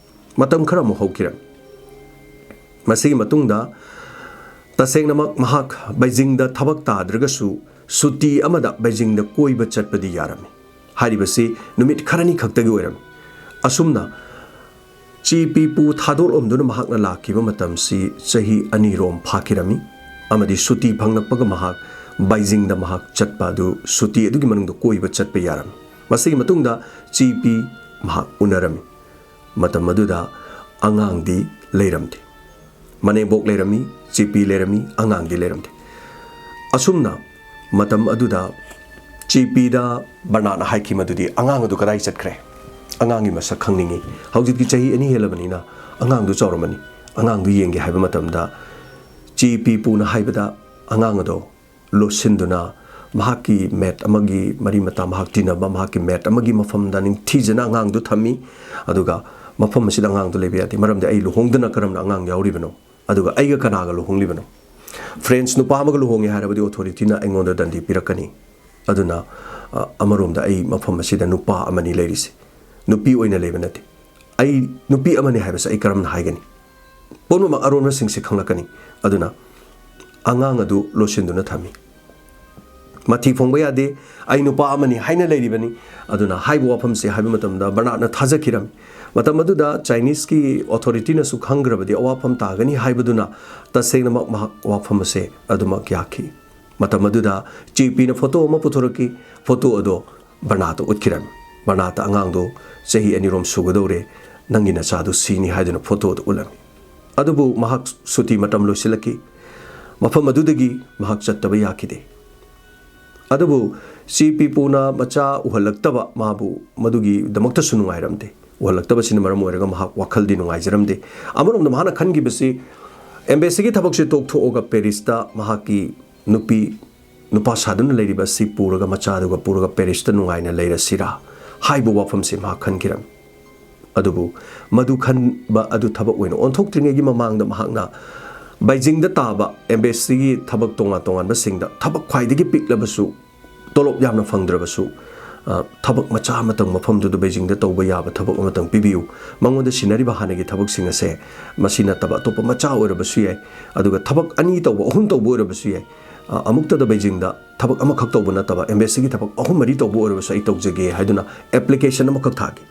ꯃꯇꯝ ꯈꯔ ꯑꯃꯨꯛ ꯍꯧꯈꯤꯔꯝꯃꯤ꯫ ꯃꯁꯤꯒꯤ ꯃꯇꯨꯡꯗ ꯇꯁꯦꯡꯅꯃꯛ ꯃꯍꯥꯛ ꯕꯩꯖꯤꯡꯗ ꯊꯕꯛ ꯇꯥꯗ꯭ꯔꯒꯁꯨ ꯁꯨꯇꯤ ꯑꯃꯗ ꯕꯩꯖꯤꯡꯗ ꯀꯣꯏꯕ ꯆꯠꯄꯗꯤ ꯌꯥꯔꯝꯃꯤ꯫ ꯍꯥꯏꯔꯤꯕꯁꯤ ꯅꯨꯃꯤꯠ ꯈꯔꯅꯤ ꯈꯛꯇꯒꯤ ꯑꯣꯏꯔꯝꯃꯤ꯫ ꯑꯁꯨꯝꯅ ꯆꯤ ꯄꯤ ꯄꯨ ꯊꯥꯗꯣꯛꯂꯝꯗꯨꯅ ꯃꯍꯥꯛꯅ ꯂꯥꯛꯈꯤꯕ ꯃꯇꯝꯁꯤ ꯆꯍꯤ ꯑꯅꯤꯔꯣꯝ ꯐꯥꯈꯤꯔꯝꯃꯤ꯫ ꯑꯃꯗꯤ ꯁꯨꯇꯤ ꯐꯪꯂꯛꯄꯒ ꯃꯍꯥꯛ ꯕꯩꯖꯤꯡꯗ ꯃꯍꯥꯛ ꯆꯠꯄ ꯑꯗꯨ, ꯁꯨꯇꯤ ꯑꯗꯨꯒꯤ ꯃꯅꯨꯡꯗ ꯀꯣꯏꯕ ꯆꯠꯄ ꯌꯥꯔꯝꯃꯤ꯫ ꯃꯁꯤꯒꯤ ꯃꯇꯨꯡꯗ ꯆꯦ ꯄꯤ ꯃꯍꯥꯛ ꯎꯅꯔꯝꯃꯤ꯫ ꯃꯇꯝ ꯑꯗꯨꯗ ꯑꯉꯥꯡꯗꯤ ꯂꯩꯔꯝꯗꯦ꯫ ꯃꯅꯦꯝꯕꯣꯛ ꯂꯩꯔꯝꯃꯤ, ꯆꯦ ꯄꯤ ꯂꯩꯔꯝꯃꯤ, ꯑꯉꯥꯡꯗꯤ ꯂꯩꯔꯝꯗꯦ꯫ ꯑꯁꯨꯝꯅ ꯃꯇꯝ ꯑꯗꯨꯗ ꯆꯦ ꯄꯤꯗ ꯕꯔꯅꯥꯠꯅ ꯍꯥꯏꯈꯤ ꯃꯗꯨꯗꯤ, "ꯑꯉꯥꯡ ꯑꯗꯨ ꯀꯗꯥꯏ ꯆꯠꯈ꯭ꯔꯦ? ꯑꯉꯥꯡꯒꯤ ꯃꯁꯛ ꯈꯪꯅꯤꯡꯉꯤ꯫ ꯍꯧꯖꯤꯛꯇꯤ ꯆꯍꯤ ꯑꯅꯤ ꯍꯦꯜꯂꯕꯅꯤꯅ ꯑꯉꯥꯡꯗꯨ ꯆꯥꯎꯔꯝꯃꯅꯤ꯫ ꯑꯉꯥꯡꯗꯨ ꯌꯦꯡꯒꯦ" ꯍꯥꯏꯕ ꯃꯇꯝꯗ ꯆꯦ ꯄꯤ ꯄꯨꯅ ꯍꯥꯏꯕꯗ, ꯑꯉꯥꯡ ꯑꯗꯣ ꯂꯣꯠꯁꯤꯟꯗꯨꯅ ꯃꯍꯥꯛꯀꯤ ꯃꯦꯠ ꯑꯃꯒꯤ ꯃꯔꯤ ꯃꯇꯥ, ꯃꯍꯥꯛ ꯇꯤꯟꯅꯕ ꯃꯍꯥꯛꯀꯤ ꯃꯦꯠ ꯑꯃꯒꯤ ꯃꯐꯝꯗ ꯅꯤꯡꯊꯤꯖꯅ ꯑꯉꯥꯡꯗꯨ ꯊꯝꯃꯤ꯫ ꯑꯗꯨꯒ ꯃꯐꯝ ꯑꯁꯤꯗ ꯑꯉꯥꯡꯗꯨ ꯂꯩꯕ ꯌꯥꯗꯦ, ꯃꯔꯝꯗꯤ ꯑꯩ ꯂꯨꯍꯣꯡꯗꯅ ꯀꯔꯝꯅ ꯑꯉꯥꯡ ꯌꯥꯎꯔꯤꯕꯅꯣ? ꯑꯗꯨꯒ ꯑꯩꯒ ꯀꯅꯥꯒ ꯂꯨꯍꯣꯡꯂꯤꯕꯅꯣ? ꯐ꯭ꯔꯦꯟꯁ ꯅꯨꯄꯥ ꯑꯃꯒ ꯂꯨꯍꯣꯡꯉꯦ ꯍꯥꯏꯔꯕꯗꯤ ꯑꯣꯊꯣꯔꯤꯇꯤꯅ ꯑꯩꯉꯣꯟꯗ ꯗꯟꯗꯤ ꯄꯤꯔꯛꯀꯅꯤ꯫ ꯑꯗꯨꯅ, ꯑ, ꯑꯃꯔꯣꯝꯗ ꯑꯩ ꯃꯐꯝ ꯑꯁꯤꯗ ꯅꯨꯄꯥ ꯑꯃꯅꯤ ꯂꯩꯔꯤꯁꯦ, ꯅꯨꯄꯤ ꯑꯣꯏꯅ ꯂꯩꯕ ꯅꯠꯇꯦ꯫ ꯑꯩ ꯅꯨꯄꯤ ꯑꯃꯅꯤ ꯍꯥꯏꯕꯁꯦ ꯑꯩ ꯀꯔꯝꯅ ꯍꯥꯏꯒꯅꯤ? ꯄꯨꯝꯅꯃꯛ ꯑꯔꯣꯟꯕꯁꯤꯡꯁꯦ ꯈꯪꯂꯛꯀꯅꯤ꯫ ꯑꯗꯨꯅ ꯑꯉꯥꯡ ꯑꯗꯨ ꯂꯣꯠꯁꯤꯟꯗꯨꯅ ꯊꯝꯃꯤ꯫ ꯃꯊꯤ ꯐꯣꯡꯕ ꯌꯥꯗꯦ, ꯑꯩ ꯅꯨꯄꯥ ꯑꯃꯅꯤ ꯍꯥꯏꯅ ꯂꯩꯔꯤꯕꯅꯤ꯫ ꯑꯗꯨꯅ ꯍꯥꯏꯕ ꯋꯥꯐꯝꯁꯦ ꯍꯥꯏꯕ ꯃꯇꯝꯗ ꯕꯔꯅꯥꯠꯅ ꯊꯥꯖꯈꯤꯔꯝꯃꯤ꯫ ꯃꯇꯝ ꯑꯗꯨꯗ ꯆꯥꯏꯅꯤꯁꯀꯤ ꯑꯣꯊꯣꯔꯤꯇꯤꯅꯁꯨ ꯈꯪꯈ꯭ꯔꯕꯗꯤ ꯑꯋꯥꯐꯝ ꯇꯥꯒꯅꯤ ꯍꯥꯏꯕꯗꯨꯅ ꯇꯁꯦꯡꯅꯃꯛ ꯃꯍꯥꯛ ꯋꯥꯐꯝ ꯑꯁꯦ ꯑꯗꯨꯃꯛ ꯌꯥꯈꯤ꯫ ꯃꯇꯝ ꯑꯗꯨꯗ ꯆꯦ ꯄꯤꯅ ꯐꯣꯇꯣ ꯑꯃ ꯄꯨꯊꯣꯔꯛꯈꯤ꯫ ꯐꯣꯇꯣ ꯑꯗꯣ ꯕꯔꯅꯥꯠꯇ ꯎꯠꯈꯤꯔꯝꯃꯤ꯫ ꯕꯔꯅꯥꯠꯇ, "ꯑꯉꯥꯡꯗꯣ ꯆꯍꯤ ꯑꯅꯤꯔꯣꯝ ꯁꯨꯒꯗꯧꯔꯦ, ꯅꯪꯒꯤ ꯅꯆꯥꯗꯣ ꯁꯤꯅꯤ" ꯍꯥꯏꯗꯨꯅ ꯐꯣꯇꯣꯗꯨ ꯎꯠꯂꯝꯃꯤ꯫ ꯑꯗꯨꯕꯨ ꯃꯍꯥꯛ ꯁꯨꯇꯤ ꯃꯇꯝ ꯂꯣꯏꯁꯤꯜꯂꯛꯈꯤ꯫ ꯃꯐꯝ ꯑꯗꯨꯗꯒꯤ ꯃꯍꯥꯛ ꯆꯠꯇꯕ ꯌꯥꯈꯤꯗꯦ꯫ ꯑꯗꯨꯕꯨ ꯆꯦ ꯄꯤ ꯄꯨꯅ ꯃꯆꯥ ꯎꯍꯜꯂꯛꯇꯕ ꯃꯥꯕꯨ ꯃꯗꯨꯒꯤꯗꯃꯛꯇꯁꯨ ꯅꯨꯡꯉꯥꯏꯔꯝꯗꯦ꯫ ꯎꯍꯜꯂꯛꯇꯕꯁꯤꯅ ꯃꯔꯝ ꯑꯣꯏꯔꯒ ꯃꯍꯥꯛ ꯋꯥꯈꯜꯗꯤ ꯅꯨꯡꯉꯥꯏꯖꯔꯝꯗꯦ꯫ ꯑꯃꯔꯣꯝꯗ ꯃꯍꯥꯛꯅ ꯈꯟꯈꯤꯕꯁꯤ, ꯑꯦꯝꯕꯦꯁꯤꯒꯤ ꯊꯕꯛꯁꯦ ꯇꯣꯛꯊꯣꯛꯑꯒ ꯄꯦꯔꯤꯁꯇ ꯃꯍꯥꯛꯀꯤ ꯅꯨꯄꯤ, ꯅꯨꯄꯥ ꯁꯥꯗꯨꯅ ꯂꯩꯔꯤꯕ ꯑꯁꯤ ꯄꯨꯔꯒ, ꯃꯆꯥꯗꯨꯒ ꯄꯨꯔꯒ ꯄꯦꯔꯤꯁꯇ ꯅꯨꯡꯉꯥꯏꯅ ꯂꯩꯔꯁꯤꯔꯥ ꯍꯥꯏꯕ ꯋꯥꯐꯝꯁꯤ ꯃꯍꯥꯛ ꯈꯟꯈꯤꯔꯝꯃꯤ꯫ ꯑꯗꯨꯕꯨ ꯃꯗꯨ ꯈꯟꯕ ꯑꯗꯨ ꯊꯕꯛ ꯑꯣꯏꯅ ꯑꯣꯟꯊꯣꯛꯇ꯭ꯔꯤꯉꯩꯒꯤ ꯃꯃꯥꯡꯗ ꯃꯍꯥꯛꯅ ꯕꯩꯖꯤꯡꯗ ꯇꯥꯕ ꯑꯦꯝꯕꯦꯁꯤꯒꯤ ꯊꯕꯛ ꯇꯣꯉꯥꯟ ꯇꯣꯉꯥꯟꯕꯁꯤꯡꯗ ꯊꯕꯛ ꯈ꯭ꯋꯥꯏꯗꯒꯤ ꯄꯤꯛꯂꯕꯁꯨ, ꯇꯣꯂꯣꯞ ꯌꯥꯝꯅ ꯐꯪꯗ꯭ꯔꯕꯁꯨ, ꯑ, ꯊꯕꯛ ꯃꯆꯥ ꯑꯃꯇꯪ ꯃꯐꯝꯗꯨꯗ ꯕꯩꯖꯤꯡꯗ ꯇꯧꯕ ꯌꯥꯕ ꯊꯕꯛ ꯑꯃꯇꯪ ꯄꯤꯕꯤꯌꯨ꯫ ꯃꯉꯣꯟꯗ ꯁꯤꯟꯅꯔꯤꯕ ꯍꯥꯟꯅꯒꯤ ꯊꯕꯛꯁꯤꯡ ꯑꯁꯦ ꯃꯁꯤ ꯅꯠꯇꯕ ꯑꯇꯣꯞꯄ ꯃꯆꯥ ꯑꯣꯏꯔꯕꯁꯨ ꯌꯥꯏ, ꯑꯗꯨꯒ ꯊꯕꯛ ꯑꯅꯤ ꯇꯧꯕ, ꯑꯍꯨꯝ ꯇꯧꯕ ꯑꯣꯏꯔꯕꯁꯨ ꯌꯥꯏ, ꯑ, ꯑꯃꯨꯛꯇꯗ ꯕꯩꯖꯤꯡꯗ ꯊꯕꯛ ꯑꯃꯈꯛ ꯇꯧꯕ ꯅꯠꯇꯕ ꯑꯦꯝꯕꯦꯁꯤꯒꯤ ꯊꯕꯛ ꯑꯍꯨꯝ ꯃꯔꯤ ꯇꯧꯕ ꯑꯣꯏꯔꯕꯁꯨ ꯑꯩ ꯇꯧꯖꯒꯦ ꯍꯥꯏꯗꯨꯅ ꯑꯦꯄ꯭ꯂꯤꯀꯦꯁꯟ ꯑꯃꯈꯛ ꯊꯥꯈꯤ꯫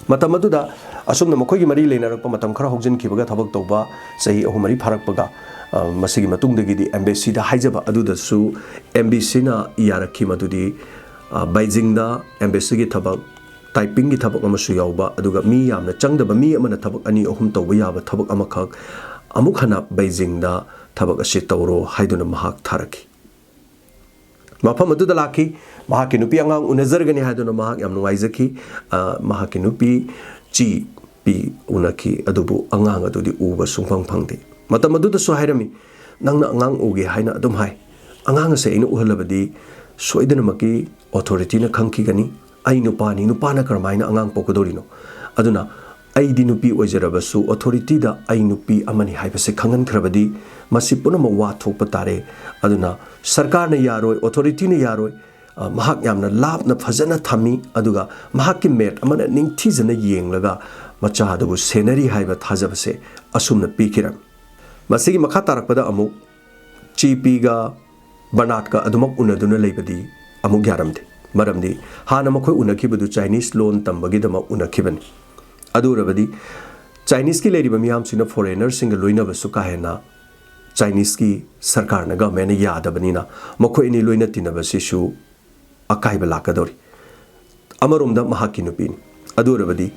ꯃꯇꯝ ꯑꯗꯨꯗ ꯑꯁꯨꯝꯅ ꯃꯈꯣꯏꯒꯤ ꯃꯔꯤ ꯂꯩꯅꯔꯛꯄ ꯃꯇꯝ ꯈꯔ ꯍꯧꯖꯤꯟꯈꯤꯕꯒ, ꯊꯕꯛ ꯇꯧꯕ ꯆꯍꯤ ꯑꯍꯨꯝ ꯃꯔꯤ ꯐꯥꯔꯛꯄꯒ, ꯑ, ꯃꯁꯤꯒꯤ ꯃꯇꯨꯡꯗꯒꯤꯗꯤ ꯑꯦꯝꯕꯦꯁꯤꯗ ꯍꯥꯏꯖꯕ ꯑꯗꯨꯗꯁꯨ ꯑꯦꯝꯕꯦꯁꯤꯅ ꯌꯥꯔꯛꯈꯤ ꯃꯗꯨꯗꯤ, ꯑ, ꯕꯩꯖꯤꯡꯗ ꯑꯦꯝꯕꯦꯁꯤꯒꯤ ꯊꯕꯛ, ꯇꯥꯏꯄꯤꯡꯒꯤ ꯊꯕꯛ ꯑꯃꯁꯨ ꯌꯥꯎꯕ, ꯑꯗꯨꯒ ꯃꯤ ꯌꯥꯝꯅ ꯆꯪꯗꯕ, ꯃꯤ ꯑꯃꯅ ꯊꯕꯛ ꯑꯅꯤ ꯑꯍꯨꯝ ꯇꯧꯕ ꯌꯥꯕ ꯊꯕꯛ ꯑꯃꯈꯛ ꯑꯃꯨꯛ ꯍꯟꯅ ꯕꯩꯖꯤꯡꯗ ꯊꯕꯛ ꯑꯁꯤ ꯇꯧꯔꯣ ꯍꯥꯏꯗꯨꯅ ꯃꯍꯥꯛ ꯊꯥꯔꯛꯈꯤ꯫ ꯃꯐꯝ ꯑꯗꯨꯗ ꯂꯥꯛꯈꯤ꯫ ꯃꯍꯥꯛꯀꯤ ꯅꯨꯄꯤ ꯑꯉꯥꯡ ꯎꯅꯖꯔꯒꯅꯤ ꯍꯥꯏꯗꯨꯅ ꯃꯍꯥꯛ ꯌꯥꯝ ꯅꯨꯡꯉꯥꯏꯖꯈꯤ꯫ ꯑ, ꯃꯍꯥꯛꯀꯤ ꯅꯨꯄꯤ ꯆꯤ ꯄꯤ ꯎꯅꯈꯤ, ꯑꯗꯨꯕꯨ ꯑꯉꯥꯡ ꯑꯗꯨꯗꯤ ꯎꯕ ꯁꯨꯡꯐꯪ ꯐꯪꯗꯦ꯫ ꯃꯇꯝ ꯑꯗꯨꯗꯁꯨ ꯍꯥꯏꯔꯝꯃꯤ, "ꯅꯪꯅ ꯑꯉꯥꯡ ꯎꯒꯦ ꯍꯥꯏꯅ ꯑꯗꯨꯝ ꯍꯥꯏ꯫ ꯑꯉꯥꯡ ꯑꯁꯦ ꯑꯩꯅ ꯎꯍꯜꯂꯕꯗꯤ ꯁꯣꯏꯗꯅꯃꯛꯀꯤ ꯑꯣꯊꯣꯔꯤꯇꯤꯅ ꯈꯪꯈꯤꯒꯅꯤ꯫ ꯑꯩ ꯅꯨꯄꯥꯅꯤ, ꯅꯨꯄꯥꯅ ꯀꯔꯝꯍꯥꯏꯅ ꯑꯉꯥꯡ ꯄꯣꯛꯀꯗꯧꯔꯤꯅꯣ? ꯑꯗꯨꯅ ꯑꯩꯗꯤ ꯅꯨꯄꯤ ꯑꯣꯏꯖꯔꯕꯁꯨ ꯑꯣꯊꯣꯔꯤꯇꯤꯗ ꯑꯩ ꯅꯨꯄꯤ ꯑꯃꯅꯤ ꯍꯥꯏꯕꯁꯦ ꯈꯪꯍꯟꯈ꯭ꯔꯕꯗꯤ ꯃꯁꯤ ꯄꯨꯝꯅꯃꯛ ꯋꯥ ꯊꯣꯛꯄ ꯇꯥꯔꯦ꯫ ꯑꯗꯨꯅ ꯁꯔꯀꯥꯔꯅ ꯌꯥꯔꯣꯏ, ꯑꯣꯊꯣꯔꯤꯇꯤꯅ ꯌꯥꯔꯣꯏ꯫ ꯑ, ꯃꯍꯥꯛ ꯌꯥꯝꯅ ꯂꯥꯞꯅ ꯐꯖꯅ ꯊꯝꯃꯤ, ꯑꯗꯨꯒ ꯃꯍꯥꯛꯀꯤ ꯃꯦꯠ ꯑꯃꯅ ꯅꯤꯡꯊꯤꯖꯅ ꯌꯦꯡꯂꯒ ꯃꯆꯥ ꯑꯗꯨꯕꯨ ꯁꯦꯟꯅꯔꯤ ꯍꯥꯏꯕ ꯊꯥꯖꯕꯁꯦ ꯑꯁꯨꯝꯅ ꯄꯤꯈꯤꯔꯝꯃꯤ꯫ ꯃꯁꯤꯒꯤ ꯃꯈꯥ ꯇꯥꯔꯛꯄꯗ ꯑꯃꯨꯛ ꯆꯤ ꯄꯤꯒ ꯕꯔꯅꯥꯠꯀ ꯑꯗꯨꯃꯛ ꯎꯅꯗꯨꯅ ꯂꯩꯕꯗꯤ ꯑꯃꯨꯛ ꯌꯥꯔꯝꯗꯦ꯫ ꯃꯔꯝꯗꯤ ꯍꯥꯟꯅ ꯃꯈꯣꯏ ꯎꯅꯈꯤꯕꯗꯨ ꯆꯥꯏꯅꯤꯁ ꯂꯣꯟ ꯇꯝꯕꯒꯤꯗꯃꯛ ꯎꯅꯈꯤꯕꯅꯤ꯫ ꯑꯗꯨ ꯑꯣꯏꯔꯕꯗꯤ ꯆꯥꯏꯅꯤꯁꯀꯤ ꯂꯩꯔꯤꯕ ꯃꯤꯌꯥꯝꯁꯤꯡꯅ ꯐꯣꯔꯦꯅꯔꯁꯤꯡꯒ ꯂꯣꯏꯅꯕꯁꯨ ꯀꯥ ꯍꯦꯟꯅ ꯆꯥꯏꯅꯤꯁꯀꯤ ꯁꯔꯀꯥꯔꯅ, ꯒꯚꯔꯟꯃꯦꯟꯅ ꯌꯥꯗꯕꯅꯤꯅ ꯃꯈꯣꯏ ꯑꯅꯤ ꯂꯣꯏꯅ ꯇꯤꯟꯅꯕꯁꯤꯁꯨ ꯑꯀꯥꯏꯕ ꯂꯥꯛꯀꯗꯧꯔꯤ꯫ ꯑꯃꯔꯣꯝꯗ ꯃꯍꯥꯛꯀꯤ ꯅꯨꯄꯤꯅꯤ꯫ ꯑꯗꯨ ꯑꯣꯏꯔꯕꯗꯤ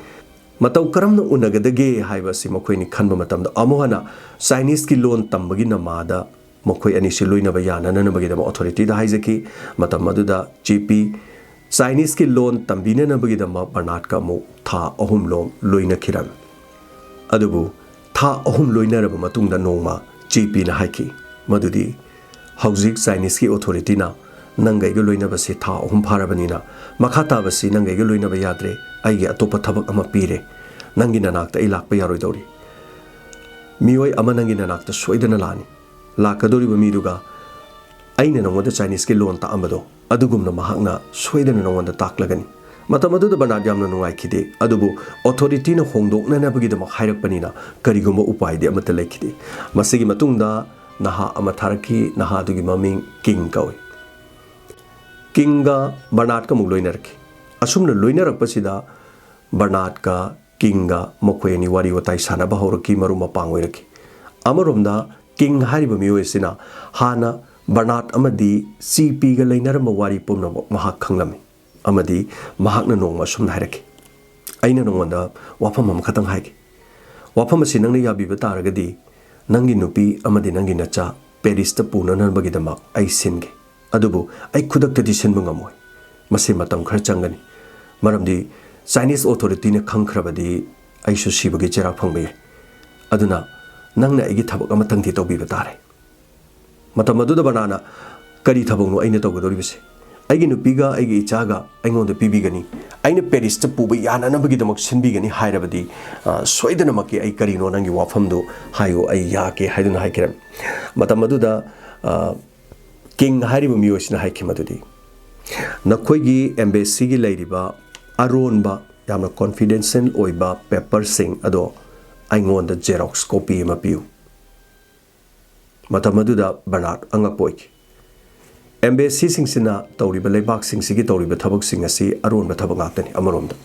ꯃꯇꯧ ꯀꯔꯝꯅ ꯎꯅꯒꯗꯒꯦ ꯍꯥꯏꯕ ꯑꯁꯤ ꯃꯈꯣꯏꯅꯤ ꯈꯟꯕ ꯃꯇꯝꯗ ꯑꯃꯨꯛ ꯍꯟꯅ ꯆꯥꯏꯅꯤꯁꯀꯤ ꯂꯣꯟ ꯇꯝꯕꯒꯤ ꯅꯃꯥꯗ ꯃꯈꯣꯏ ꯑꯅꯤꯁꯤ ꯂꯣꯏꯅꯕ ꯌꯥꯅꯅꯕꯒꯤꯗꯃꯛ ꯑꯣꯊꯣꯔꯤꯇꯤꯗ ꯍꯥꯏꯖꯈꯤ꯫ ꯃꯇꯝ ꯑꯗꯨꯗ ꯆꯤ ꯄꯤ ꯆꯥꯏꯅꯤꯁꯀꯤ ꯂꯣꯟ ꯇꯝꯕꯤꯅꯅꯕꯒꯤꯗꯃꯛ ꯕꯔꯅꯥꯠꯀ ꯑꯃꯨꯛ ꯊꯥ ꯑꯍꯨꯝ ꯂꯣꯝ ꯂꯣꯏꯅꯈꯤꯔꯝꯃꯤ꯫ ꯑꯗꯨꯕꯨ ꯊꯥ ꯑꯍꯨꯝ ꯂꯣꯏꯅꯔꯕ ꯃꯇꯨꯡꯗ ꯅꯣꯡꯃ ꯆꯤ ꯄꯤꯅ ꯍꯥꯏꯈꯤ ꯃꯗꯨꯗꯤ, "ꯍꯧꯖꯤꯛ ꯆꯥꯏꯅꯤꯁꯀꯤ ꯑꯣꯊꯣꯔꯤꯇꯤꯅ ꯅꯪꯒ ꯑꯩꯒ ꯂꯣꯏꯅꯕꯁꯤ ꯊꯥ ꯑꯍꯨꯝ ꯐꯥꯔꯕꯅꯤꯅ ꯃꯈꯥ ꯇꯥꯕꯁꯤ ꯅꯪꯒ ꯑꯩꯒ ꯂꯣꯏꯅꯕ ꯌꯥꯗ꯭ꯔꯦ, ꯑꯩꯒꯤ ꯑꯇꯣꯞꯄ ꯊꯕꯛ ꯑꯃ ꯄꯤꯔꯦ꯫ ꯅꯪꯒꯤ ꯅꯅꯥꯛꯇ ꯑꯩ ꯂꯥꯛꯄ ꯌꯥꯔꯣꯏꯗꯧꯔꯤ꯫ ꯃꯤꯑꯣꯏ ꯑꯃ ꯅꯪꯒꯤ ꯅꯅꯥꯛꯇ ꯁꯣꯏꯗꯅ ꯂꯥꯛꯑꯅꯤ꯫ ꯂꯥꯛꯀꯗꯧꯔꯤꯕ ꯃꯤꯗꯨꯒ ꯑꯩꯅ ꯅꯉꯣꯟꯗ ꯆꯥꯏꯅꯤꯁꯀꯤ ꯂꯣꯟ ꯇꯥꯛꯑꯝꯕꯗꯣ ꯑꯗꯨꯒꯨꯝꯅ ꯃꯍꯥꯛꯅ ꯁꯣꯏꯗꯅ ꯅꯉꯣꯟꯗ ꯇꯥꯛꯂꯒꯅꯤ꯫" ꯃꯇꯝ ꯑꯗꯨꯗ ꯕꯔꯅꯥꯠ ꯌꯥꯝꯅ ꯅꯨꯡꯉꯥꯏꯈꯤꯗꯦ, ꯑꯗꯨꯕꯨ ꯑꯣꯊꯣꯔꯤꯇꯤꯅ ꯍꯣꯡꯗꯣꯛꯅꯅꯕꯒꯤꯗꯃꯛ ꯍꯥꯏꯔꯛꯄꯅꯤꯅ ꯀꯔꯤꯒꯨꯝꯕ ꯎꯄꯥꯏꯗꯤ ꯑꯃꯠꯇ ꯂꯩꯈꯤꯗꯦ꯫ ꯃꯁꯤꯒꯤ ꯃꯇꯨꯡꯗ ꯅꯍꯥ ꯑꯃ ꯊꯥꯔꯛꯈꯤ꯫ ꯅꯍꯥꯗꯨꯒꯤ ꯃꯃꯤꯡ ꯀꯤꯡ ꯀꯧꯏ꯫ ꯀꯤꯡꯒ ꯕꯔꯅꯥꯠꯀ ꯑꯃꯨꯛ ꯂꯣꯏꯅꯔꯛꯈꯤ꯫ ꯑꯁꯨꯝꯅ ꯂꯣꯏꯅꯔꯛꯄꯁꯤꯗ ꯕꯔꯅꯥꯔꯗꯀ ꯀꯤꯡꯒ ꯃꯈꯣꯏ ꯑꯅꯤ ꯋꯥꯔꯤ ꯋꯥꯇꯥꯏ ꯁꯥꯟꯅꯕ ꯍꯧꯔꯛꯈꯤ, ꯃꯔꯨꯞ ꯃꯄꯥꯡ ꯑꯣꯏꯔꯛꯈꯤ꯫ ꯑꯃꯔꯣꯝꯗ ꯀꯤꯡ ꯍꯥꯏꯔꯤꯕ ꯃꯤꯑꯣꯏ ꯑꯁꯤꯅ ꯍꯥꯟꯅ ꯕꯔꯅꯥꯔꯗ ꯑꯃꯗꯤ ꯁꯤ ꯄꯤꯒ ꯂꯩꯅꯔꯝꯕ ꯋꯥꯔꯤ ꯄꯨꯝꯅꯃꯛ ꯃꯍꯥꯛ ꯈꯪꯂꯝꯃꯤ꯫ ꯑꯃꯗꯤ ꯃꯍꯥꯛꯅ ꯅꯣꯡꯃ ꯑꯁꯨꯝꯅ ꯍꯥꯏꯔꯛꯈꯤ, "ꯑꯩꯅ ꯅꯉꯣꯟꯗ ꯋꯥꯐꯝ ꯑꯃꯈꯛꯇꯪ ꯍꯥꯏꯒꯦ꯫ ꯋꯥꯐꯝ ꯑꯁꯤ ꯅꯪꯅ ꯌꯥꯕꯤꯕ ꯇꯥꯔꯒꯗꯤ ꯅꯪꯒꯤ ꯅꯨꯄꯤ ꯑꯃꯗꯤ ꯅꯪꯒꯤ ꯅꯆꯥ ꯄꯦꯔꯤꯁꯇ ꯄꯨꯅꯅꯕꯒꯤꯗꯃꯛ ꯑꯩ ꯁꯤꯟꯒꯦ꯫ ꯑꯗꯨꯕꯨ ꯑꯩ ꯈꯨꯗꯛꯇꯗꯤ ꯁꯤꯟꯕ ꯉꯝꯃꯣꯏ꯫ ꯃꯁꯤ ꯃꯇꯝ ꯈꯔ ꯆꯪꯒꯅꯤ꯫ ꯃꯔꯝꯗꯤ ꯆꯥꯏꯅꯤꯁ ꯑꯣꯊꯣꯔꯤꯇꯤꯅ ꯈꯪꯈ꯭ꯔꯕꯗꯤ ꯑꯩꯁꯨ ꯁꯤꯕꯒꯤ ꯆꯩꯔꯥꯛ ꯐꯪꯕ ꯌꯥꯏ꯫ ꯑꯗꯨꯅ ꯅꯪꯅ ꯑꯩꯒꯤ ꯊꯕꯛ ꯑꯃꯇꯪꯗꯤ ꯇꯧꯕꯤꯕ ꯇꯥꯔꯦ꯫" ꯃꯇꯝ ꯑꯗꯨꯗ ꯕꯔꯅꯥꯔꯗꯅ, "ꯀꯔꯤ ꯊꯕꯛꯅꯣ ꯑꯩꯅ ꯇꯧꯒꯗꯧꯔꯤꯕꯁꯦ? ꯑꯩꯒꯤ ꯅꯨꯄꯤꯒ ꯑꯩꯒꯤ ꯏꯆꯥꯒ ꯑꯩꯉꯣꯟꯗ ꯄꯤꯕꯤꯒꯅꯤ, ꯑꯩꯅ ꯄꯦꯔꯤꯁꯇ ꯄꯨꯕ ꯌꯥꯅꯅꯕꯒꯤꯗꯃꯛ ꯁꯤꯟꯕꯤꯒꯅꯤ ꯍꯥꯏꯔꯕꯗꯤ, ꯑ, ꯁꯣꯏꯗꯅꯃꯛꯀꯤ ꯑꯩ ꯀꯔꯤꯅꯣ ꯅꯪꯒꯤ ꯋꯥꯐꯝꯗꯨ ꯍꯥꯏꯌꯨ, ꯑꯩ ꯌꯥꯒꯦ" ꯍꯥꯏꯗꯨꯅ ꯍꯥꯏꯈꯤꯔꯝꯃꯤ꯫ ꯃꯇꯝ ꯑꯗꯨꯗ, ꯑ, ꯀꯤꯡ ꯍꯥꯏꯔꯤꯕ ꯃꯤꯑꯣꯏꯁꯤꯅ ꯍꯥꯏꯈꯤ ꯃꯗꯨꯗꯤ, "ꯅꯈꯣꯏꯒꯤ ꯑꯦꯝꯕꯦꯁꯤꯒꯤ ꯂꯩꯔꯤꯕ ꯑꯔꯣꯟꯕ, ꯌꯥꯝꯅ ꯀꯣꯟꯐꯤꯗꯦꯟꯁꯤꯌꯦꯜ ꯑꯣꯏꯕ ꯄꯦꯄꯔꯁꯤꯡ ꯑꯗꯣ ꯑꯩꯉꯣꯟꯗ ꯖꯦꯔꯣꯛꯁ ꯀꯣꯄꯤ ꯑꯃ ꯄꯤꯌꯨ꯫" ꯃꯇꯝ ꯑꯗꯨꯗ ꯕꯔꯅꯥꯔꯗ ꯑꯉꯛꯄ ꯑꯣꯏꯈꯤ꯫ ꯑꯦꯝꯕꯦꯁꯤꯁꯤꯡꯁꯤꯅ ꯇꯧꯔꯤꯕ, ꯂꯩꯕꯥꯛꯁꯤꯡꯁꯤꯒꯤ ꯇꯧꯔꯤꯕ ꯊꯕꯛꯁꯤꯡ ꯑꯁꯤ ꯑꯔꯣꯟꯕ ꯊꯕꯛ ꯉꯥꯛꯇꯅꯤ꯫ ꯑꯃꯔꯣꯝꯗ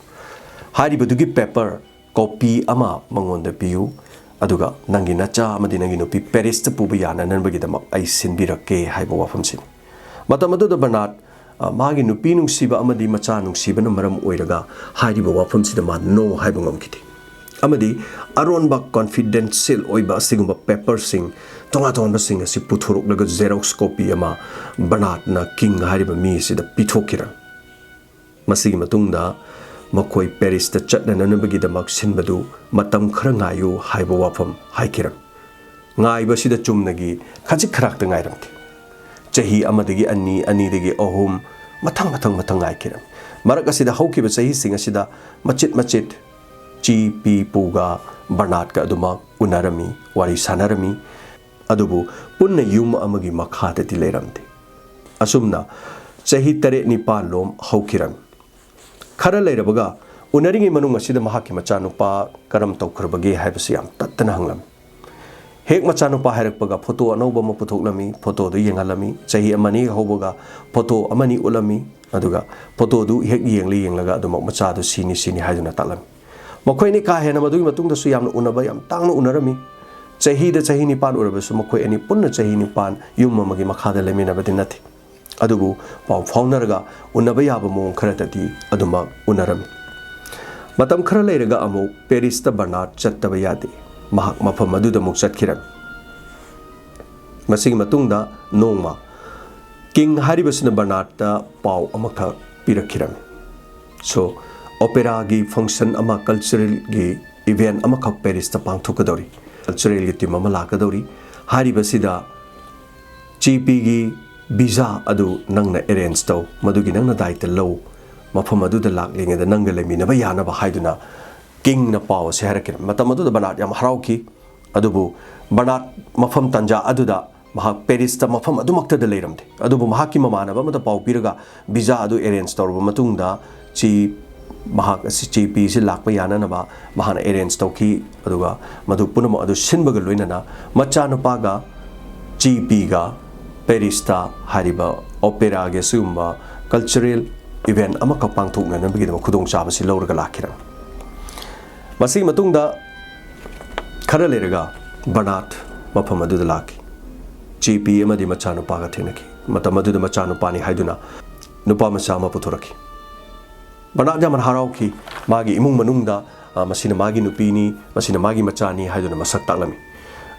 ꯍꯥꯏꯔꯤꯕꯗꯨꯒꯤ ꯄꯦꯄꯔ ꯀꯣꯄꯤ ꯑꯃ ꯃꯉꯣꯟꯗ ꯄꯤꯌꯨ, ꯑꯗꯨꯒ ꯅꯪꯒꯤ ꯅꯆꯥ ꯑꯃꯗꯤ ꯅꯪꯒꯤ ꯅꯨꯄꯤ ꯄꯦꯔꯤꯁꯇ ꯄꯨꯕ ꯌꯥꯅꯅꯕꯒꯤꯗꯃꯛ ꯑꯩ ꯁꯤꯟꯕꯤꯔꯛꯀꯦ ꯍꯥꯏꯕ ꯋꯥꯐꯝꯁꯤꯅꯤ꯫ ꯃꯇꯝ ꯑꯗꯨꯗ ꯕꯔꯅꯥꯔꯗ, ꯑ, ꯃꯥꯒꯤ ꯅꯨꯄꯤ ꯅꯨꯡꯁꯤꯕ ꯑꯃꯗꯤ ꯃꯆꯥ ꯅꯨꯡꯁꯤꯕꯅ ꯃꯔꯝ ꯑꯣꯏꯔꯒ ꯍꯥꯏꯔꯤꯕ ꯋꯥꯐꯝꯁꯤꯗ ꯃꯥ "ꯅꯣ" ꯍꯥꯏꯕ ꯉꯝꯈꯤꯗꯦ꯫ ꯑꯃꯗꯤ ꯑꯔꯣꯟꯕ ꯀꯣꯟꯐꯤꯗꯦꯟꯁꯤꯌꯦꯜ ꯑꯣꯏꯕ ꯑꯁꯤꯒꯨꯝꯕ ꯄꯦꯄꯔꯁꯤꯡ ꯇꯣꯉꯥꯟ ꯇꯣꯉꯥꯟꯕꯁꯤꯡ ꯑꯁꯤ ꯄꯨꯊꯣꯔꯛꯂꯒ ꯖꯦꯔꯣꯛꯁ ꯀꯣꯄꯤ ꯑꯃ ꯕꯔꯅꯥꯔꯗꯅ ꯀꯤꯡ ꯍꯥꯏꯔꯤꯕ ꯃꯤ ꯑꯁꯤꯗ ꯄꯤꯊꯣꯛꯈꯤꯔꯝꯃꯤ꯫ ꯃꯁꯤꯒꯤ ꯃꯇꯨꯡꯗ ꯃꯈꯣꯏ ꯄꯦꯔꯤꯁꯇ ꯆꯠꯅꯅꯕꯒꯤꯗꯃꯛ ꯁꯤꯟꯕꯗꯨ ꯃꯇꯝ ꯈꯔ ꯉꯥꯏꯌꯨ ꯍꯥꯏꯕ ꯋꯥꯐꯝ ꯍꯥꯏꯈꯤꯔꯝꯃꯤ꯫ ꯉꯥꯏꯕꯁꯤꯗ ꯆꯨꯝꯅꯒꯤ ꯈꯖꯤꯛ ꯈꯔꯥꯛꯇ ꯉꯥꯏꯔꯝꯈꯤ꯫ ꯆꯍꯤ ꯑꯃꯗꯒꯤ ꯑꯅꯤ, ꯑꯅꯤꯗꯒꯤ ꯑꯍꯨꯝ, ꯃꯊꯪ ꯃꯊꯪ ꯃꯊꯪ ꯉꯥꯏꯈꯤꯔꯝꯃꯤ꯫ ꯃꯔꯛ ꯑꯁꯤꯗ ꯍꯧꯈꯤꯕ ꯆꯍꯤꯁꯤꯡ ꯑꯁꯤꯗ ꯃꯆꯤꯠ ꯃꯆꯤꯠ ꯆꯤ ꯄꯤ ꯄꯨꯒ ꯕꯔꯅꯥꯔꯗꯀ ꯑꯗꯨꯃꯛ ꯎꯅꯔꯝꯃꯤ, ꯋꯥꯔꯤ ꯁꯥꯟꯅꯔꯝꯃꯤ꯫ ꯑꯗꯨꯕꯨ ꯄꯨꯟꯅ ꯌꯨꯝ ꯑꯃꯒꯤ ꯃꯈꯥꯗꯗꯤ ꯂꯩꯔꯝꯗꯦ꯫ ꯑꯁꯨꯝꯅ ꯆꯍꯤ ꯇꯔꯦꯠ ꯅꯤꯄꯥꯜ ꯂꯣꯝ ꯍꯧꯈꯤꯔꯝꯃꯤ꯫ ꯈꯔ ꯂꯩꯔꯕꯒ ꯎꯅꯔꯤꯉꯩ ꯃꯅꯨꯡ ꯑꯁꯤꯗ ꯃꯍꯥꯛꯀꯤ ꯃꯆꯥꯅꯨꯄꯥ ꯀꯔꯝ ꯇꯧꯈ꯭ꯔꯕꯒꯦ ꯍꯥꯏꯕꯁꯤ ꯌꯥꯝ ꯇꯠꯇꯅ ꯍꯪꯂꯝꯃꯤ꯫ ꯍꯦꯛ ꯃꯆꯥꯅꯨꯄꯥ ꯍꯥꯏꯔꯛꯄꯒ ꯐꯣꯇꯣ ꯑꯅꯧꯕ ꯑꯃ ꯄꯨꯊꯣꯛꯂꯝꯃꯤ, ꯐꯣꯇꯣꯗꯨ ꯌꯦꯡꯍꯜꯂꯝꯃꯤ꯫ ꯆꯍꯤ ꯑꯃꯅꯤ ꯍꯧꯕꯒ ꯐꯣꯇꯣ ꯑꯃꯅꯤ ꯎꯠꯂꯝꯃꯤ꯫ ꯑꯗꯨꯒ ꯐꯣꯇꯣꯗꯨ ꯍꯦꯛ ꯌꯦꯡꯂ ꯌꯦꯡꯂꯒ ꯑꯗꯨꯃꯛ ꯃꯆꯥꯗꯨ ꯁꯤꯅꯤ, ꯁꯤꯅꯤ ꯍꯥꯏꯗꯨꯅ ꯇꯥꯛꯂꯝꯃꯤ꯫ ꯃꯈꯣꯏ ꯑꯅꯤ ꯀꯥ ꯍꯦꯟꯅ ꯃꯗꯨꯒꯤ ꯃꯇꯨꯡꯗꯁꯨ ꯌꯥꯝꯅ ꯎꯅꯕ ꯌꯥꯝ ꯇꯥꯡꯅ ꯎꯅꯔꯝꯃꯤ꯫ ꯆꯍꯤꯗ ꯆꯍꯤ ꯅꯤꯄꯥꯟ ꯎꯔꯕꯁꯨ ꯃꯈꯣꯏ ꯑꯅꯤ ꯄꯨꯟꯅ ꯆꯍꯤ ꯅꯤꯄꯥꯟ ꯌꯨꯝ ꯑꯃꯒꯤ ꯃꯈꯥꯗ ꯂꯩꯃꯤꯟꯅꯕꯗꯤ ꯅꯠꯇꯦ꯫ ꯑꯗꯨꯕꯨ ꯄꯥꯎ ꯐꯥꯎꯅꯔꯒ ꯎꯅꯕ ꯌꯥꯕ ꯃꯑꯣꯡ ꯈꯔꯗꯗꯤ ꯑꯗꯨꯃꯛ ꯎꯅꯔꯝꯃꯤ꯫ ꯃꯇꯝ ꯈꯔ ꯂꯩꯔꯒ ꯑꯃꯨꯛ ꯄꯦꯔꯤꯁꯇ ꯕꯔꯅꯥꯔꯗ ꯆꯠꯇꯕ ꯌꯥꯗꯦ꯫ ꯃꯍꯥꯛ ꯃꯐꯝ ꯑꯗꯨꯗ ꯑꯃꯨꯛ ꯆꯠꯈꯤꯔꯝꯃꯤ꯫ ꯃꯁꯤꯒꯤ ꯃꯇꯨꯡꯗ ꯅꯣꯡꯃ ꯀꯤꯡ ꯍꯥꯏꯔꯤꯕꯁꯤꯅ ꯕꯔꯅꯥꯔꯗꯇ ꯄꯥꯎ ꯑꯃꯈꯛ ꯄꯤꯔꯛꯈꯤꯔꯝꯃꯤ꯫ So, ꯑꯣꯄꯦꯔꯥꯒꯤ ꯐꯪꯁꯟ ꯑꯃ, ꯀꯜꯆꯔꯦꯜꯒꯤ ꯏꯚꯦꯟ ꯑꯃꯈꯛ ꯄꯦꯔꯤꯁꯇ ꯄꯥꯡꯊꯣꯛꯀꯗꯧꯔꯤ, ꯀꯜꯆꯔꯦꯜꯒꯤ ꯇꯤꯝ ꯑꯃ ꯂꯥꯛꯀꯗꯧꯔꯤ꯫ ꯍꯥꯏꯔꯤꯕꯁꯤꯗ ꯆꯦ ꯄꯤꯒꯤ ꯚꯤꯖꯥ ꯑꯗꯨ ꯅꯪꯅ ꯑꯦꯔꯦꯟꯖ ꯇꯧ, ꯃꯗꯨꯒꯤ ꯅꯪꯅ ꯗꯥꯏꯇ ꯂꯧ, ꯃꯐꯝ ꯑꯗꯨꯗ ꯂꯥꯛꯂꯤꯉꯩꯗ ꯅꯪꯒ ꯂꯩꯃꯤꯟꯅꯕ ꯌꯥꯅꯕ ꯍꯥꯏꯗꯨꯅ ꯀꯤꯡꯅ ꯄꯥꯎ ꯑꯁꯤ ꯍꯥꯏꯔꯛꯈꯤꯔꯝꯃꯤ꯫ ꯃꯇꯝ ꯑꯗꯨꯗ ꯕꯔꯅꯥꯔꯗ ꯌꯥꯝ ꯍꯔꯥꯎꯈꯤ꯫ ꯑꯗꯨꯕꯨ ꯕꯔꯅꯥꯔꯗ ꯃꯐꯝ ꯇꯥꯟꯖꯥ ꯑꯗꯨꯗ ꯃꯍꯥꯛ ꯄꯦꯔꯤꯁꯇ ꯃꯐꯝ ꯑꯗꯨꯃꯛꯇꯗ ꯂꯩꯔꯝꯗꯦ꯫ ꯑꯗꯨꯕꯨ ꯃꯍꯥꯛꯀꯤ ꯃꯃꯥꯟꯅꯕ ꯑꯃꯗ ꯄꯥꯎ ꯄꯤꯔꯒ ꯚꯤꯖꯥ ꯑꯗꯨ ꯑꯦꯔꯦꯟꯖ ꯇꯧꯔꯕ ꯃꯇꯨꯡꯗ ꯆꯦ, ꯃꯍꯥꯛ ꯑꯁꯤ, ꯆꯦ ꯄꯤꯁꯤ ꯂꯥꯛꯄ ꯌꯥꯅꯅꯕ ꯃꯍꯥꯛꯅ ꯑꯦꯔꯦꯟꯖ ꯇꯧꯈꯤ꯫ ꯑꯗꯨꯒ ꯃꯗꯨ ꯄꯨꯝꯅꯃꯛ ꯑꯗꯨ ꯁꯤꯟꯕꯒ ꯂꯣꯏꯅꯅ ꯃꯆꯥꯅꯨꯄꯥꯒ ꯆꯦ ꯄꯤꯒ ꯄꯦꯔꯤꯁꯇ ꯍꯥꯏꯔꯤꯕ ꯑꯣꯄꯦꯔꯥꯒꯤ ꯑꯁꯤꯒꯨꯝꯕ ꯀꯜꯆꯔꯦꯜ ꯏꯚꯦꯟ ꯑꯃꯈꯛ ꯄꯥꯡꯊꯣꯛꯅꯅꯕꯒꯤꯗꯃꯛ ꯈꯨꯗꯣꯡꯆꯥꯕꯁꯤ ꯂꯧꯔꯒ ꯂꯥꯛꯈꯤꯔꯝꯃꯤ꯫ ꯃꯁꯤꯒꯤ ꯃꯇꯨꯡꯗ ꯈꯔ ꯂꯩꯔꯒ ꯕꯔꯅꯥꯔꯗ ꯃꯐꯝ ꯑꯗꯨꯗ ꯂꯥꯛꯈꯤ꯫ ꯆꯦ ꯄꯤ ꯑꯃꯗꯤ ꯃꯆꯥꯅꯨꯄꯥꯒ ꯊꯦꯡꯅꯈꯤ꯫ ꯃꯇꯝ ꯑꯗꯨꯗ ꯃꯆꯥꯅꯨꯄꯥꯅꯤ ꯍꯥꯏꯗꯨꯅ ꯅꯨꯄꯥ ꯃꯆꯥ ꯑꯃ ꯄꯨꯊꯣꯔꯛꯈꯤ꯫ ꯕꯔꯅꯥꯔꯗ ꯌꯥꯝꯅ ꯍꯔꯥꯎꯈꯤ꯫ ꯃꯥꯒꯤ ꯏꯃꯨꯡ ꯃꯅꯨꯡꯗ, "ꯑ, ꯃꯁꯤꯅ ꯃꯥꯒꯤ ꯅꯨꯄꯤꯅꯤ, ꯃꯁꯤꯅ ꯃꯥꯒꯤ ꯃꯆꯥꯅꯤ" ꯍꯥꯏꯗꯨꯅ ꯃꯁꯛ ꯇꯥꯛꯂꯝꯃꯤ꯫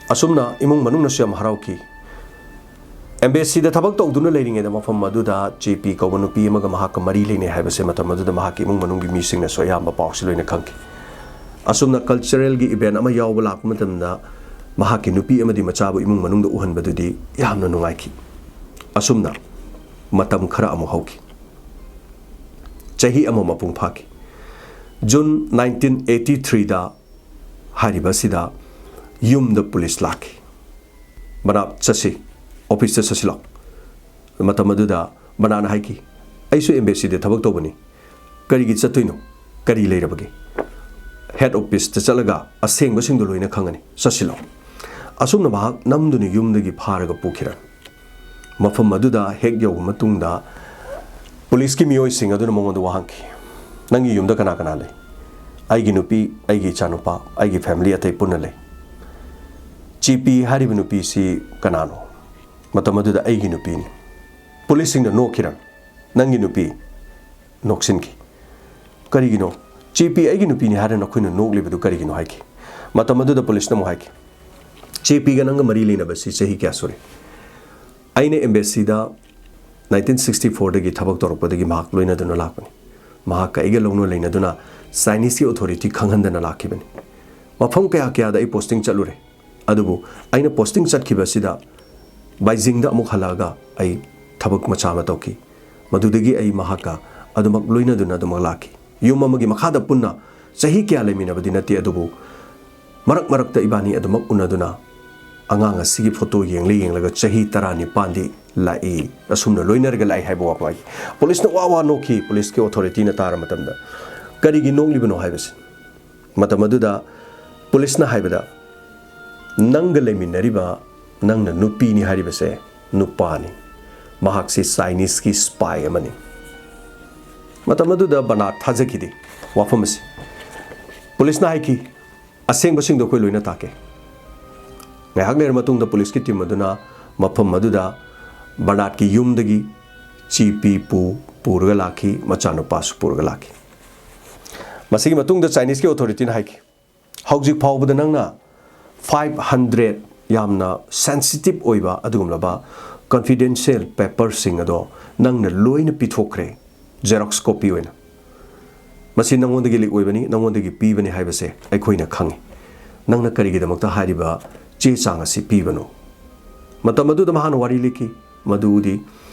ꯑꯁꯨꯝꯅ ꯏꯃꯨꯡ ꯃꯅꯨꯡꯅꯁꯨ ꯌꯥꯝ ꯍꯔꯥꯎꯈꯤ꯫ ꯑꯦꯝꯕꯦꯁꯤꯗ ꯊꯕꯛ ꯇꯧꯗꯨꯅ ꯂꯩꯔꯤꯉꯩꯗ ꯃꯐꯝ ꯑꯗꯨꯗ ꯆꯦ ꯄꯤ ꯀꯧꯕ ꯅꯨꯄꯤ ꯑꯃꯒ ꯃꯍꯥꯛꯀ ꯃꯔꯤ ꯂꯩꯅꯩ ꯍꯥꯏꯕꯁꯦ ꯃꯇꯝ ꯑꯗꯨꯗ ꯃꯍꯥꯛꯀꯤ ꯏꯃꯨꯡ ꯃꯅꯨꯡꯒꯤ ꯃꯤꯁꯤꯡꯅꯁꯨ ꯑꯌꯥꯝꯕ ꯄꯥꯎꯁꯤ ꯂꯣꯏꯅ ꯈꯪꯈꯤ꯫ ꯑꯁꯨꯝꯅ ꯀꯜꯆꯔꯦꯜꯒꯤ ꯏꯚꯦꯟ ꯑꯃ ꯌꯥꯎꯕ ꯂꯥꯛꯄ ꯃꯇꯝꯗ ꯃꯍꯥꯛꯀꯤ ꯅꯨꯄꯤ ꯑꯃꯗꯤ ꯃꯆꯥꯕꯨ ꯏꯃꯨꯡ ꯃꯅꯨꯡꯗ ꯎꯍꯟꯕꯗꯨꯗꯤ ꯌꯥꯝꯅ ꯅꯨꯡꯉꯥꯏꯈꯤ꯫ ꯑꯁꯨꯝꯅ ꯃꯇꯝ ꯈꯔ ꯑꯃꯨꯛ ꯍꯧꯈꯤ꯫ ꯆꯍꯤ ꯑꯃ ꯃꯄꯨꯡ ꯐꯥꯈꯤ꯫ ꯖꯨꯟ ꯅꯥꯏꯟꯇꯤꯟ ꯑꯩꯠꯇꯤ ꯊ꯭ꯔꯤꯗ ꯍꯥꯏꯔꯤꯕ ꯑꯁꯤꯗ ꯌꯨꯝꯗ ꯄꯨꯂꯤꯁ ꯂꯥꯛꯈꯤ꯫ "ꯕꯔꯅꯥꯔꯗ, ꯆꯠꯁꯤ, ꯑꯣꯐꯤꯁꯇ ꯆꯠꯁꯤ ꯂꯥꯎ"꯫ ꯃꯇꯝ ꯑꯗꯨꯗ ꯕꯔꯅꯥꯔꯗꯅ ꯍꯥꯏꯈꯤ, "ꯑꯩꯁꯨ ꯑꯦꯝꯕꯦꯁꯤꯗ ꯊꯕꯛ ꯇꯧꯕꯅꯤ, ꯀꯔꯤꯒꯤ ꯆꯠꯇꯣꯏꯅꯣ? ꯀꯔꯤ ꯂꯩꯔꯕꯒꯦ? ꯍꯦꯗ ꯑꯣꯐꯤꯁꯇ ꯆꯠꯂꯒ ꯑꯁꯦꯡꯕꯁꯤꯡꯗꯣ ꯂꯣꯏꯅ ꯈꯪꯒꯅꯤ, ꯆꯠꯁꯤ ꯂꯥꯎ"꯫ ꯑꯁꯨꯝꯅ ꯃꯍꯥꯛ ꯅꯝꯗꯨꯅ ꯌꯨꯝꯗꯒꯤ ꯐꯥꯔꯒ ꯄꯨꯈꯤꯔꯝꯃꯤ꯫ ꯃꯐꯝ ꯑꯗꯨꯗ ꯍꯦꯛ ꯌꯧꯕ ꯃꯇꯨꯡꯗ ꯄꯨꯂꯤꯁꯀꯤ ꯃꯤꯑꯣꯏꯁꯤꯡ ꯑꯗꯨꯅ ꯃꯉꯣꯟꯗ ꯋꯥꯍꯪꯈꯤ, "ꯅꯪꯒꯤ ꯌꯨꯝꯗ ꯀꯅꯥ ꯀꯅꯥ ꯂꯩ?" "ꯑꯩꯒꯤ ꯅꯨꯄꯤ, ꯑꯩꯒꯤ ꯏꯆꯥꯅꯨꯄꯥ, ꯑꯩꯒꯤ ꯐꯦꯃꯤꯂꯤ ꯑꯇꯩ ꯄꯨꯟꯅ ꯂꯩ꯫" "ꯆꯦ ꯄꯤ ꯍꯥꯏꯔꯤꯕ ꯅꯨꯄꯤꯁꯤ ꯀꯅꯥꯅꯣ?" ꯃꯇꯝ ꯑꯗꯨꯗ, "ꯑꯩꯒꯤ ꯅꯨꯄꯤꯅꯤ꯫" ꯄꯨꯂꯤꯁꯁꯤꯡꯅ ꯅꯣꯛꯈꯤꯔꯝꯃꯤ꯫ "ꯅꯪꯒꯤ ꯅꯨꯄꯤ?" ꯅꯣꯛꯁꯤꯟꯈꯤ꯫ "ꯀꯔꯤꯒꯤꯅꯣ? ꯆꯦ ꯄꯤ ꯑꯩꯒꯤ ꯅꯨꯄꯤꯅꯤ ꯍꯥꯏꯔ ꯅꯈꯣꯏꯅ ꯅꯣꯛꯂꯤꯕꯗꯨ ꯀꯔꯤꯒꯤꯅꯣ?" ꯍꯥꯏꯈꯤ꯫ ꯃꯇꯝ ꯑꯗꯨꯗ ꯄꯨꯂꯤꯁꯅ ꯑꯃꯨꯛ ꯍꯥꯏꯈꯤ, "ꯆꯦ ꯄꯤꯒ ꯅꯪꯒ ꯃꯔꯤ ꯂꯩꯅꯕꯁꯤ ꯆꯍꯤ ꯀꯌꯥ ꯁꯨꯔꯦ?" "ꯑꯩꯅ ꯑꯦꯝꯕꯦꯁꯤꯗ ꯅꯥꯏꯟꯇꯤꯟ ꯁꯤꯛꯁꯇꯤ ꯐꯣꯔꯗꯒꯤ ꯊꯕꯛ ꯇꯧꯔꯛꯄꯗꯒꯤ ꯃꯍꯥꯛ ꯂꯣꯏꯅꯗꯨꯅ ꯂꯥꯛꯄꯅꯤ꯫ ꯃꯍꯥꯛꯀ ꯑꯩꯒ ꯂꯧꯅ ꯂꯩꯅꯗꯨꯅ ꯆꯥꯏꯅꯤꯁꯀꯤ ꯑꯣꯊꯣꯔꯤꯇꯤ ꯈꯪꯍꯟꯗꯅ ꯂꯥꯛꯈꯤꯕꯅꯤ꯫ ꯃꯐꯝ ꯀꯌꯥ ꯀꯌꯥꯗ ꯑꯩ ꯄꯣꯁꯇꯤꯡ ꯆꯠꯂꯨꯔꯦ꯫ ꯑꯗꯨꯕꯨ ꯑꯩꯅ ꯄꯣꯁꯇꯤꯡ ꯆꯠꯈꯤꯕ ꯑꯁꯤꯗ ꯕꯥꯏꯖꯤꯡꯗ ꯑꯃꯨꯛ ꯍꯜꯂꯛꯑꯒ ꯑꯩ ꯊꯕꯛ ꯃꯆꯥ ꯑꯃ ꯇꯧꯈꯤ꯫ ꯃꯗꯨꯗꯒꯤ ꯑꯩ ꯃꯍꯥꯛꯀ ꯑꯗꯨꯃꯛ ꯂꯣꯏꯅꯗꯨꯅ ꯑꯗꯨꯃꯛ ꯂꯥꯛꯈꯤ꯫ ꯌꯨꯝ ꯑꯃꯒꯤ ꯃꯈꯥꯗ ꯄꯨꯟꯅ ꯆꯍꯤ ꯀꯌꯥ ꯂꯩꯃꯤꯟꯅꯕꯗꯤ ꯅꯠꯇꯦ, ꯑꯗꯨꯕꯨ ꯃꯔꯛ ꯃꯔꯛꯇ ꯏꯕꯥꯅꯤ ꯑꯗꯨꯃꯛ ꯎꯅꯗꯨꯅ ꯑꯉꯥꯡ ꯑꯁꯤꯒꯤ ꯐꯣꯇꯣ ꯌꯦꯡꯂ ꯌꯦꯡꯂꯒ ꯆꯍꯤ ꯇꯔꯥꯅꯤꯄꯥꯟꯗꯤ ꯂꯥꯛꯏ, ꯑꯁꯨꯝꯅ ꯂꯣꯏꯅꯔꯒ ꯂꯥꯛꯏ" ꯍꯥꯏꯕ ꯋꯥꯐꯝ ꯍꯥꯏꯈꯤ꯫ ꯄꯨꯂꯤꯁꯅ ꯋꯥ ꯋꯥ ꯅꯣꯛꯈꯤ꯫ ꯄꯨꯂꯤꯁꯀꯤ ꯑꯣꯊꯣꯔꯤꯇꯤꯅ ꯇꯥꯔ ꯃꯇꯝꯗ, "ꯀꯔꯤꯒꯤ ꯅꯣꯛꯂꯤꯕꯅꯣ?" ꯍꯥꯏꯕꯁꯤ꯫ ꯃꯇꯝ ꯑꯗꯨꯗ ꯄꯨꯂꯤꯁꯅ ꯍꯥꯏꯕꯗ, "ꯅꯪꯒ ꯂꯩꯃꯤꯟꯅꯔꯤꯕ ꯅꯪꯅ ꯅꯨꯄꯤꯅꯤ ꯍꯥꯏꯔꯤꯕꯁꯦ ꯅꯨꯄꯥꯅꯤ꯫ ꯃꯍꯥꯛꯁꯤ ꯆꯥꯏꯅꯤꯁꯀꯤ ꯁ꯭ꯄꯥꯏ ꯑꯃꯅꯤ꯫" ꯃꯇꯝ ꯑꯗꯨꯗ ꯕꯔꯅꯥꯔꯗ ꯊꯥꯖꯈꯤꯗꯦ ꯋꯥꯐꯝ ꯑꯁꯤ꯫ ꯄꯨꯂꯤꯁꯅ ꯍꯥꯏꯈꯤ, "ꯑꯁꯦꯡꯕꯁꯤꯡꯗꯣ ꯑꯩꯈꯣꯏ ꯂꯣꯏꯅ ꯇꯥꯛꯀꯦ꯫" ꯉꯥꯏꯍꯥꯛ ꯂꯩꯔ ꯃꯇꯨꯡꯗ ꯄꯨꯂꯤꯁꯀꯤ ꯇꯤꯝ ꯑꯗꯨꯅ ꯃꯐꯝ ꯑꯗꯨꯗ ꯕꯔꯅꯥꯔꯗꯀꯤ ꯌꯨꯝꯗꯒꯤ ꯆꯦ ꯄꯤ ꯄꯨ ꯄꯨꯔꯒ ꯂꯥꯛꯈꯤ, ꯃꯆꯥꯅꯨꯄꯥꯁꯨ ꯄꯨꯔꯒ ꯂꯥꯛꯈꯤ꯫ ꯃꯁꯤꯒꯤ ꯃꯇꯨꯡꯗ ꯆꯥꯏꯅꯤꯁꯀꯤ ꯑꯣꯊꯣꯔꯤꯇꯤꯅ ꯍꯥꯏꯈꯤ, "ꯍꯧꯖꯤꯛ ꯐꯥꯎꯕꯗ ꯅꯪꯅ ꯐꯥꯏꯚ ꯍꯟꯗ꯭ꯔꯦꯠ ꯌꯥꯝꯅ ꯁꯦꯟꯁꯤꯇꯤꯞ ꯑꯣꯏꯕ ꯑꯗꯨꯒꯨꯝꯂꯕ ꯀꯟꯐꯤꯗꯦꯟꯁꯤꯌꯦꯜ ꯄꯦꯄꯔꯁꯤꯡ ꯑꯗꯣ ꯅꯪꯅ ꯂꯣꯏꯅ ꯄꯤꯊꯣꯛꯈ꯭ꯔꯦ, ꯖꯦꯔꯣꯛꯁ ꯀꯣꯄꯤ ꯑꯣꯏꯅ꯫ ꯃꯁꯤ ꯅꯪꯉꯣꯟꯗꯒꯤ ꯂꯤꯛ ꯑꯣꯏꯕꯅꯤ, ꯅꯪꯉꯣꯟꯗꯒꯤ ꯄꯤꯕꯅꯤ ꯍꯥꯏꯕꯁꯦ ꯑꯩꯈꯣꯏꯅ ꯈꯪꯉꯤ꯫ ꯅꯪꯅ ꯀꯔꯤꯒꯤꯗꯃꯛꯇ ꯍꯥꯏꯔꯤꯕ ꯆꯦ ꯆꯥꯡ ꯑꯁꯤ ꯄꯤꯕꯅꯣ?" ꯃꯇꯝ ꯑꯗꯨꯗ ꯃꯍꯥꯛꯅ ꯋꯥꯔꯤ ꯂꯤꯈꯤ꯫ ꯃꯗꯨꯗꯤ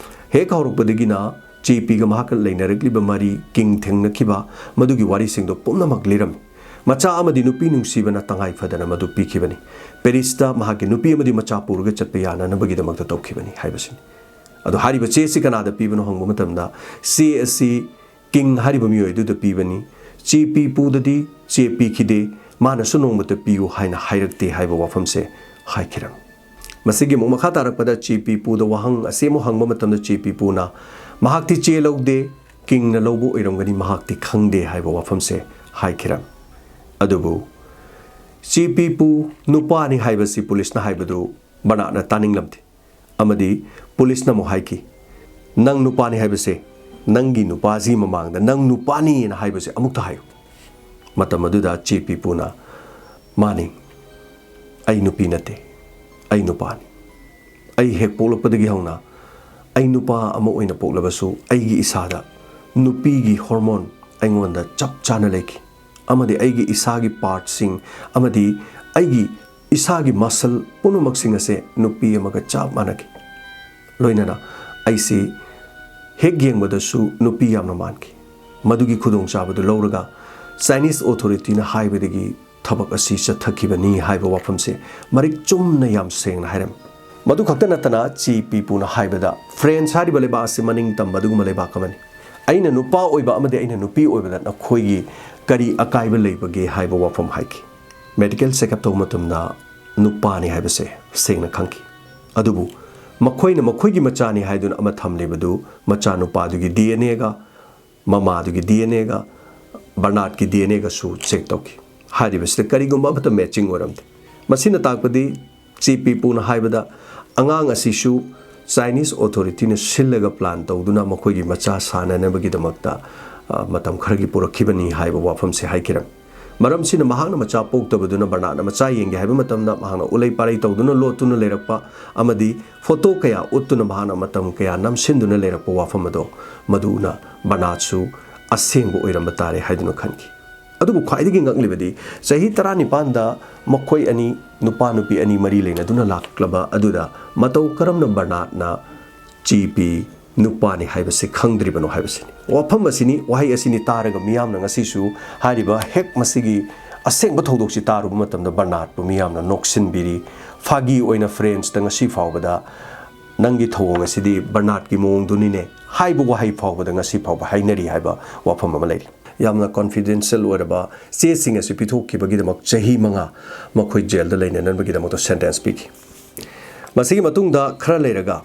ꯍꯦꯛ ꯍꯧꯔꯛꯄꯗꯒꯤꯅ ꯆꯦ ꯄꯤꯒ ꯃꯍꯥꯛꯀ ꯂꯩꯅꯔꯛꯂꯤꯕ ꯃꯔꯤ, ꯀꯤꯡ ꯊꯦꯡꯅꯈꯤꯕ, ꯃꯗꯨꯒꯤ ꯋꯥꯔꯤꯁꯤꯡꯗꯣ ꯄꯨꯝꯅꯃꯛ ꯂꯤꯔꯝꯃꯤ꯫ ꯃꯆꯥ ꯑꯃꯗꯤ ꯅꯨꯄꯤ ꯅꯨꯡꯁꯤꯕꯅ ꯇꯉꯥꯏ ꯐꯗꯅ ꯃꯗꯨ ꯄꯤꯈꯤꯕꯅꯤ꯫ ꯄꯦꯔꯤꯁꯇ ꯃꯍꯥꯛꯀꯤ ꯅꯨꯄꯤ ꯑꯃꯗꯤ ꯃꯆꯥ ꯄꯨꯔꯒ ꯆꯠꯄ ꯌꯥꯅꯅꯕꯒꯤꯗꯃꯛꯇ ꯇꯧꯈꯤꯕꯅꯤ ꯍꯥꯏꯕꯁꯤꯅꯤ꯫ ꯑꯗꯣ ꯍꯥꯏꯔꯤꯕ ꯆꯦ ꯑꯁꯤ ꯀꯅꯥꯗ ꯄꯤꯕꯅꯣ ꯍꯪꯕ ꯃꯇꯝꯗ, ꯆꯦ ꯑꯁꯤ ꯀꯤꯡ ꯍꯥꯏꯔꯤꯕ ꯃꯤꯑꯣꯏ ꯑꯗꯨꯗ ꯄꯤꯕꯅꯤ꯫ ꯆꯦ ꯄꯤ ꯄꯨꯗꯗꯤ ꯆꯦ ꯄꯤꯈꯤꯗꯦ, ꯃꯥꯅꯁꯨ ꯅꯣꯡꯃꯇ ꯄꯤꯌꯨ ꯍꯥꯏꯅ ꯍꯥꯏꯔꯛꯇꯦ ꯍꯥꯏꯕ ꯋꯥꯐꯝꯁꯦ ꯍꯥꯏꯈꯤꯔꯝꯃꯤ꯫ ꯃꯁꯤꯒꯤ ꯑꯃꯨꯛ ꯃꯈꯥ ꯇꯥꯔꯛꯄꯗ ꯆꯦ ꯄꯤ ꯄꯨꯗ ꯋꯥꯍꯪ ꯑꯁꯤ ꯑꯃꯨꯛ ꯍꯪꯕ ꯃꯇꯝꯗ, ꯆꯦ ꯄꯤ ꯄꯨꯅ ꯃꯍꯥꯛꯇꯤ ꯆꯦ ꯂꯧꯗꯦ, ꯀꯤꯡꯅ ꯂꯧꯕ ꯑꯣꯏꯔꯝꯒꯅꯤ, ꯃꯍꯥꯛꯇꯤ ꯈꯪꯗꯦ ꯍꯥꯏꯕ ꯋꯥꯐꯝꯁꯦ ꯍꯥꯏꯈꯤꯔꯝꯃꯤ꯫ ꯑꯗꯨꯕꯨ ꯆꯦ ꯄꯤꯄꯨ ꯅꯨꯄꯥꯅꯤ ꯍꯥꯏꯕꯁꯤ ꯄꯨꯂꯤꯁꯅ ꯍꯥꯏꯕꯗꯨ ꯕꯔꯅꯥꯠꯅ ꯇꯥꯅꯤꯡꯂꯝꯗꯦ꯫ ꯑꯃꯗꯤ ꯄꯨꯂꯤꯁꯅ ꯑꯃꯨꯛ ꯍꯥꯏꯈꯤ, "ꯅꯪ ꯅꯨꯄꯥꯅꯤ ꯍꯥꯏꯕꯁꯦ, ꯅꯪꯒꯤ ꯅꯨꯄꯥꯁꯤ ꯃꯃꯥꯡꯗ ꯅꯪ ꯅꯨꯄꯥꯅꯤꯅ ꯍꯥꯏꯕꯁꯦ ꯑꯃꯨꯛꯇ ꯍꯥꯏꯌꯨ꯫" ꯃꯇꯝ ꯑꯗꯨꯗ ꯆꯦ ꯄꯤꯄꯨꯅ, "ꯃꯥꯅꯤ, ꯑꯩ ꯅꯨꯄꯤ ꯅꯠꯇꯦ, ꯑꯩ ꯅꯨꯄꯥꯅꯤ꯫ ꯑꯩ ꯍꯦꯛ ꯄꯣꯛꯂꯛꯄꯗꯒꯤ ꯍꯧꯅ ꯑꯩ ꯅꯨꯄꯥ ꯑꯃ ꯑꯣꯏꯅ ꯄꯣꯛꯂꯕꯁꯨ ꯑꯩꯒꯤ ꯏꯁꯥꯗ ꯅꯨꯄꯤꯒꯤ ꯍꯣꯔꯃꯣꯟ ꯑꯩꯉꯣꯟꯗ ꯆꯞ ꯆꯥꯅ ꯂꯩꯈꯤ꯫ ꯑꯃꯗꯤ ꯑꯩꯒꯤ ꯏꯁꯥꯒꯤ ꯄꯥꯔꯠꯁꯤꯡ ꯑꯃꯗꯤ ꯑꯩꯒꯤ ꯏꯁꯥꯒꯤ ꯃꯁꯜ ꯄꯨꯝꯅꯃꯛꯁꯤꯡ ꯑꯁꯦ ꯅꯨꯄꯤ ꯑꯃꯒ ꯆꯞ ꯃꯥꯟꯅꯈꯤ꯫ ꯂꯣꯏꯅꯅ ꯑꯩꯁꯤ ꯍꯦꯛ ꯌꯦꯡꯕꯗꯁꯨ ꯅꯨꯄꯤ ꯌꯥꯝꯅ ꯃꯥꯟꯈꯤ꯫ ꯃꯗꯨꯒꯤ ꯈꯨꯗꯣꯡꯆꯥꯕꯗꯨ ꯂꯧꯔꯒ ꯆꯥꯏꯅꯤꯁ ꯑꯣꯊꯣꯔꯤꯇꯤꯅ ꯍꯥꯏꯕꯗꯒꯤ ꯊꯕꯛ ꯑꯁꯤ ꯆꯠꯊꯈꯤꯕꯅꯤ ꯍꯥꯏꯕ ꯋꯥꯐꯝꯁꯦ ꯃꯔꯤꯛ ꯆꯨꯝꯅ ꯌꯥꯝ ꯁꯦꯡꯅ ꯍꯥꯏꯔꯝꯃꯤ꯫ ꯃꯗꯨ ꯈꯛꯇ ꯅꯠꯇꯅ ꯆꯤ ꯄꯤꯄꯨꯅ ꯍꯥꯏꯕꯗ ꯐ꯭ꯔꯦꯟꯁ ꯍꯥꯏꯔꯤꯕ ꯂꯩꯕꯥꯛ ꯑꯁꯤ ꯃꯅꯤꯡ ꯇꯝꯕ ꯑꯗꯨꯒꯨꯝꯕ ꯂꯩꯕꯥꯛ ꯑꯃꯅꯤ꯫ ꯑꯩꯅ ꯅꯨꯄꯥ ꯑꯣꯏꯕ ꯑꯃꯗꯤ ꯑꯩꯅ ꯅꯨꯄꯤ ꯑꯣꯏꯕꯗ ꯅꯈꯣꯏꯒꯤ ꯀꯔꯤ ꯑꯀꯥꯏꯕ ꯂꯩꯕꯒꯦ ꯍꯥꯏꯕ ꯋꯥꯐꯝ ꯍꯥꯏꯈꯤ꯫ ꯃꯦꯗꯤꯀꯦꯜ ꯆꯦꯛꯑꯞ ꯇꯧꯕ ꯃꯇꯝꯗ ꯅꯨꯄꯥꯅꯤ ꯍꯥꯏꯕꯁꯦ ꯁꯦꯡꯅ ꯈꯪꯈꯤ꯫ ꯑꯗꯨꯕꯨ ꯃꯈꯣꯏꯅ ꯃꯈꯣꯏꯒꯤ ꯃꯆꯥꯅꯤ ꯍꯥꯏꯗꯨꯅ ꯑꯃ ꯊꯝꯂꯤꯕꯗꯨ ꯃꯆꯥꯅꯨꯄꯥꯗꯨꯒꯤ ꯗꯤ ꯑꯦꯟ ꯑꯦꯒ ꯃꯃꯥꯗꯨꯒꯤ ꯗꯤ ꯑꯦꯟ ꯑꯦꯒ ꯕꯔꯅꯥꯠꯀꯤ ꯗꯤ ꯑꯦꯟ ꯑꯦꯒꯁꯨ ꯆꯦꯛ ꯇꯧꯈꯤ꯫ ꯍꯥꯏꯔꯤꯕꯁꯤꯗ ꯀꯔꯤꯒꯨꯝꯕ ꯑꯃꯠꯇ ꯃꯦꯆꯤꯡ ꯑꯣꯏꯔꯝꯗꯦ꯫ ꯃꯁꯤꯅ ꯇꯥꯛꯄꯗꯤ ꯆꯤ ꯄꯤꯄꯨꯅ ꯍꯥꯏꯕꯗ ꯑꯉꯥꯡ ꯑꯁꯤꯁꯨ ꯆꯥꯏꯅꯤꯁ ꯑꯣꯊꯣꯔꯤꯇꯤꯅ ꯁꯤꯜꯂꯒ ꯄ꯭ꯂꯥꯟ ꯇꯧꯗꯨꯅ ꯃꯈꯣꯏꯒꯤ ꯃꯆꯥ ꯁꯥꯟꯅꯅꯕꯒꯤꯗꯃꯛꯇ, ꯑ, ꯃꯇꯝ ꯈꯔꯒꯤ ꯄꯨꯔꯛꯈꯤꯕꯅꯤ ꯍꯥꯏꯕ ꯋꯥꯐꯝꯁꯦ ꯍꯥꯏꯈꯤꯔꯝꯃꯤ꯫ ꯃꯔꯝꯁꯤꯅ ꯃꯍꯥꯛꯅ ꯃꯆꯥ ꯄꯣꯛꯇꯕꯗꯨꯅ ꯕꯔꯅꯥꯠꯅ ꯃꯆꯥ ꯌꯦꯡꯒꯦ ꯍꯥꯏꯕ ꯃꯇꯝꯗ ꯃꯍꯥꯛꯅ ꯎꯂꯩ ꯄꯥꯔꯩ ꯇꯧꯗꯨꯅ ꯂꯣꯠꯇꯨꯅ ꯂꯩꯔꯛꯄ ꯑꯃꯗꯤ ꯐꯣꯇꯣ ꯀꯌꯥ ꯎꯠꯇꯨꯅ ꯃꯍꯥꯛꯅ ꯃꯇꯝ ꯀꯌꯥ ꯅꯝꯁꯤꯟꯗꯨꯅ ꯂꯩꯔꯛꯄ ꯋꯥꯐꯝ ꯑꯗꯣ ꯃꯗꯨꯅ ꯕꯔꯅꯥꯠꯁꯨ ꯑꯁꯦꯡꯕ ꯑꯣꯏꯔꯝꯕ ꯇꯥꯔꯦ ꯍꯥꯏꯗꯨꯅ ꯈꯟꯈꯤ꯫ ꯑꯗꯨꯕꯨ ꯈ꯭ꯋꯥꯏꯗꯒꯤ ꯉꯛꯂꯤꯕꯗꯤ ꯆꯍꯤ ꯇꯔꯥꯅꯤꯄꯥꯟꯗ ꯃꯈꯣꯏ ꯑꯅꯤ ꯅꯨꯄꯥ ꯅꯨꯄꯤ ꯑꯅꯤ ꯃꯔꯤ ꯂꯩꯅꯗꯨꯅ ꯂꯥꯛꯂꯕ ꯑꯗꯨꯗ ꯃꯇꯧ ꯀꯔꯝꯅ ꯕꯔꯅꯥꯠꯅ ꯆꯤ ꯄꯤ ꯅꯨꯄꯥꯅꯤ ꯍꯥꯏꯕꯁꯤ ꯈꯪꯗ꯭ꯔꯤꯕꯅꯣ ꯍꯥꯏꯕꯁꯤꯅꯤ꯫ ꯋꯥꯐꯝ ꯑꯁꯤꯅꯤ, ꯋꯥꯍꯩ ꯑꯁꯤꯅꯤ ꯇꯥꯔꯒ ꯃꯤꯌꯥꯝꯅ ꯉꯁꯤꯁꯨ ꯍꯥꯏꯔꯤꯕ ꯍꯦꯛ ꯃꯁꯤꯒꯤ ꯑꯁꯦꯡꯕ ꯊꯧꯗꯣꯛꯁꯤ ꯇꯥꯔꯨꯕ ꯃꯇꯝꯗ ꯕꯔꯅꯥꯠꯄꯨ ꯃꯤꯌꯥꯝꯅ ꯅꯣꯛꯁꯤꯟꯕꯤꯔꯤ꯫ ꯐꯥꯒꯤ ꯑꯣꯏꯅ ꯐ꯭ꯔꯦꯟꯁꯇ ꯉꯁꯤ ꯐꯥꯎꯕꯗ "ꯅꯪꯒꯤ ꯊꯧꯑꯣꯡ ꯑꯁꯤꯗꯤ ꯕꯔꯅꯥꯠꯀꯤ ꯃꯑꯣꯡꯗꯨꯅꯤꯅꯦ" ꯍꯥꯏꯕ ꯋꯥꯍꯩ ꯐꯥꯎꯕꯗ ꯉꯁꯤ ꯐꯥꯎꯕ ꯍꯥꯏꯅꯔꯤ ꯍꯥꯏꯕ ꯋꯥꯐꯝ ꯑꯃ ꯂꯩꯔꯤ꯫ ꯌꯥꯝꯅ ꯀꯣꯟꯐꯤꯗꯦꯟꯁꯤꯌꯦꯜ ꯑꯣꯏꯔꯕ ꯆꯦꯁꯤꯡ ꯑꯁꯤ ꯄꯤꯊꯣꯛꯈꯤꯕꯒꯤꯗꯃꯛ ꯆꯍꯤ ꯃꯉꯥ ꯃꯈꯣꯏ ꯖꯦꯜꯗ ꯂꯩꯅꯅꯕꯒꯤꯗꯃꯛꯇ ꯁꯦꯟꯇꯦꯟꯁ ꯄꯤꯈꯤ꯫ ꯃꯁꯤꯒꯤ ꯃꯇꯨꯡꯗ ꯈꯔ ꯂꯩꯔꯒ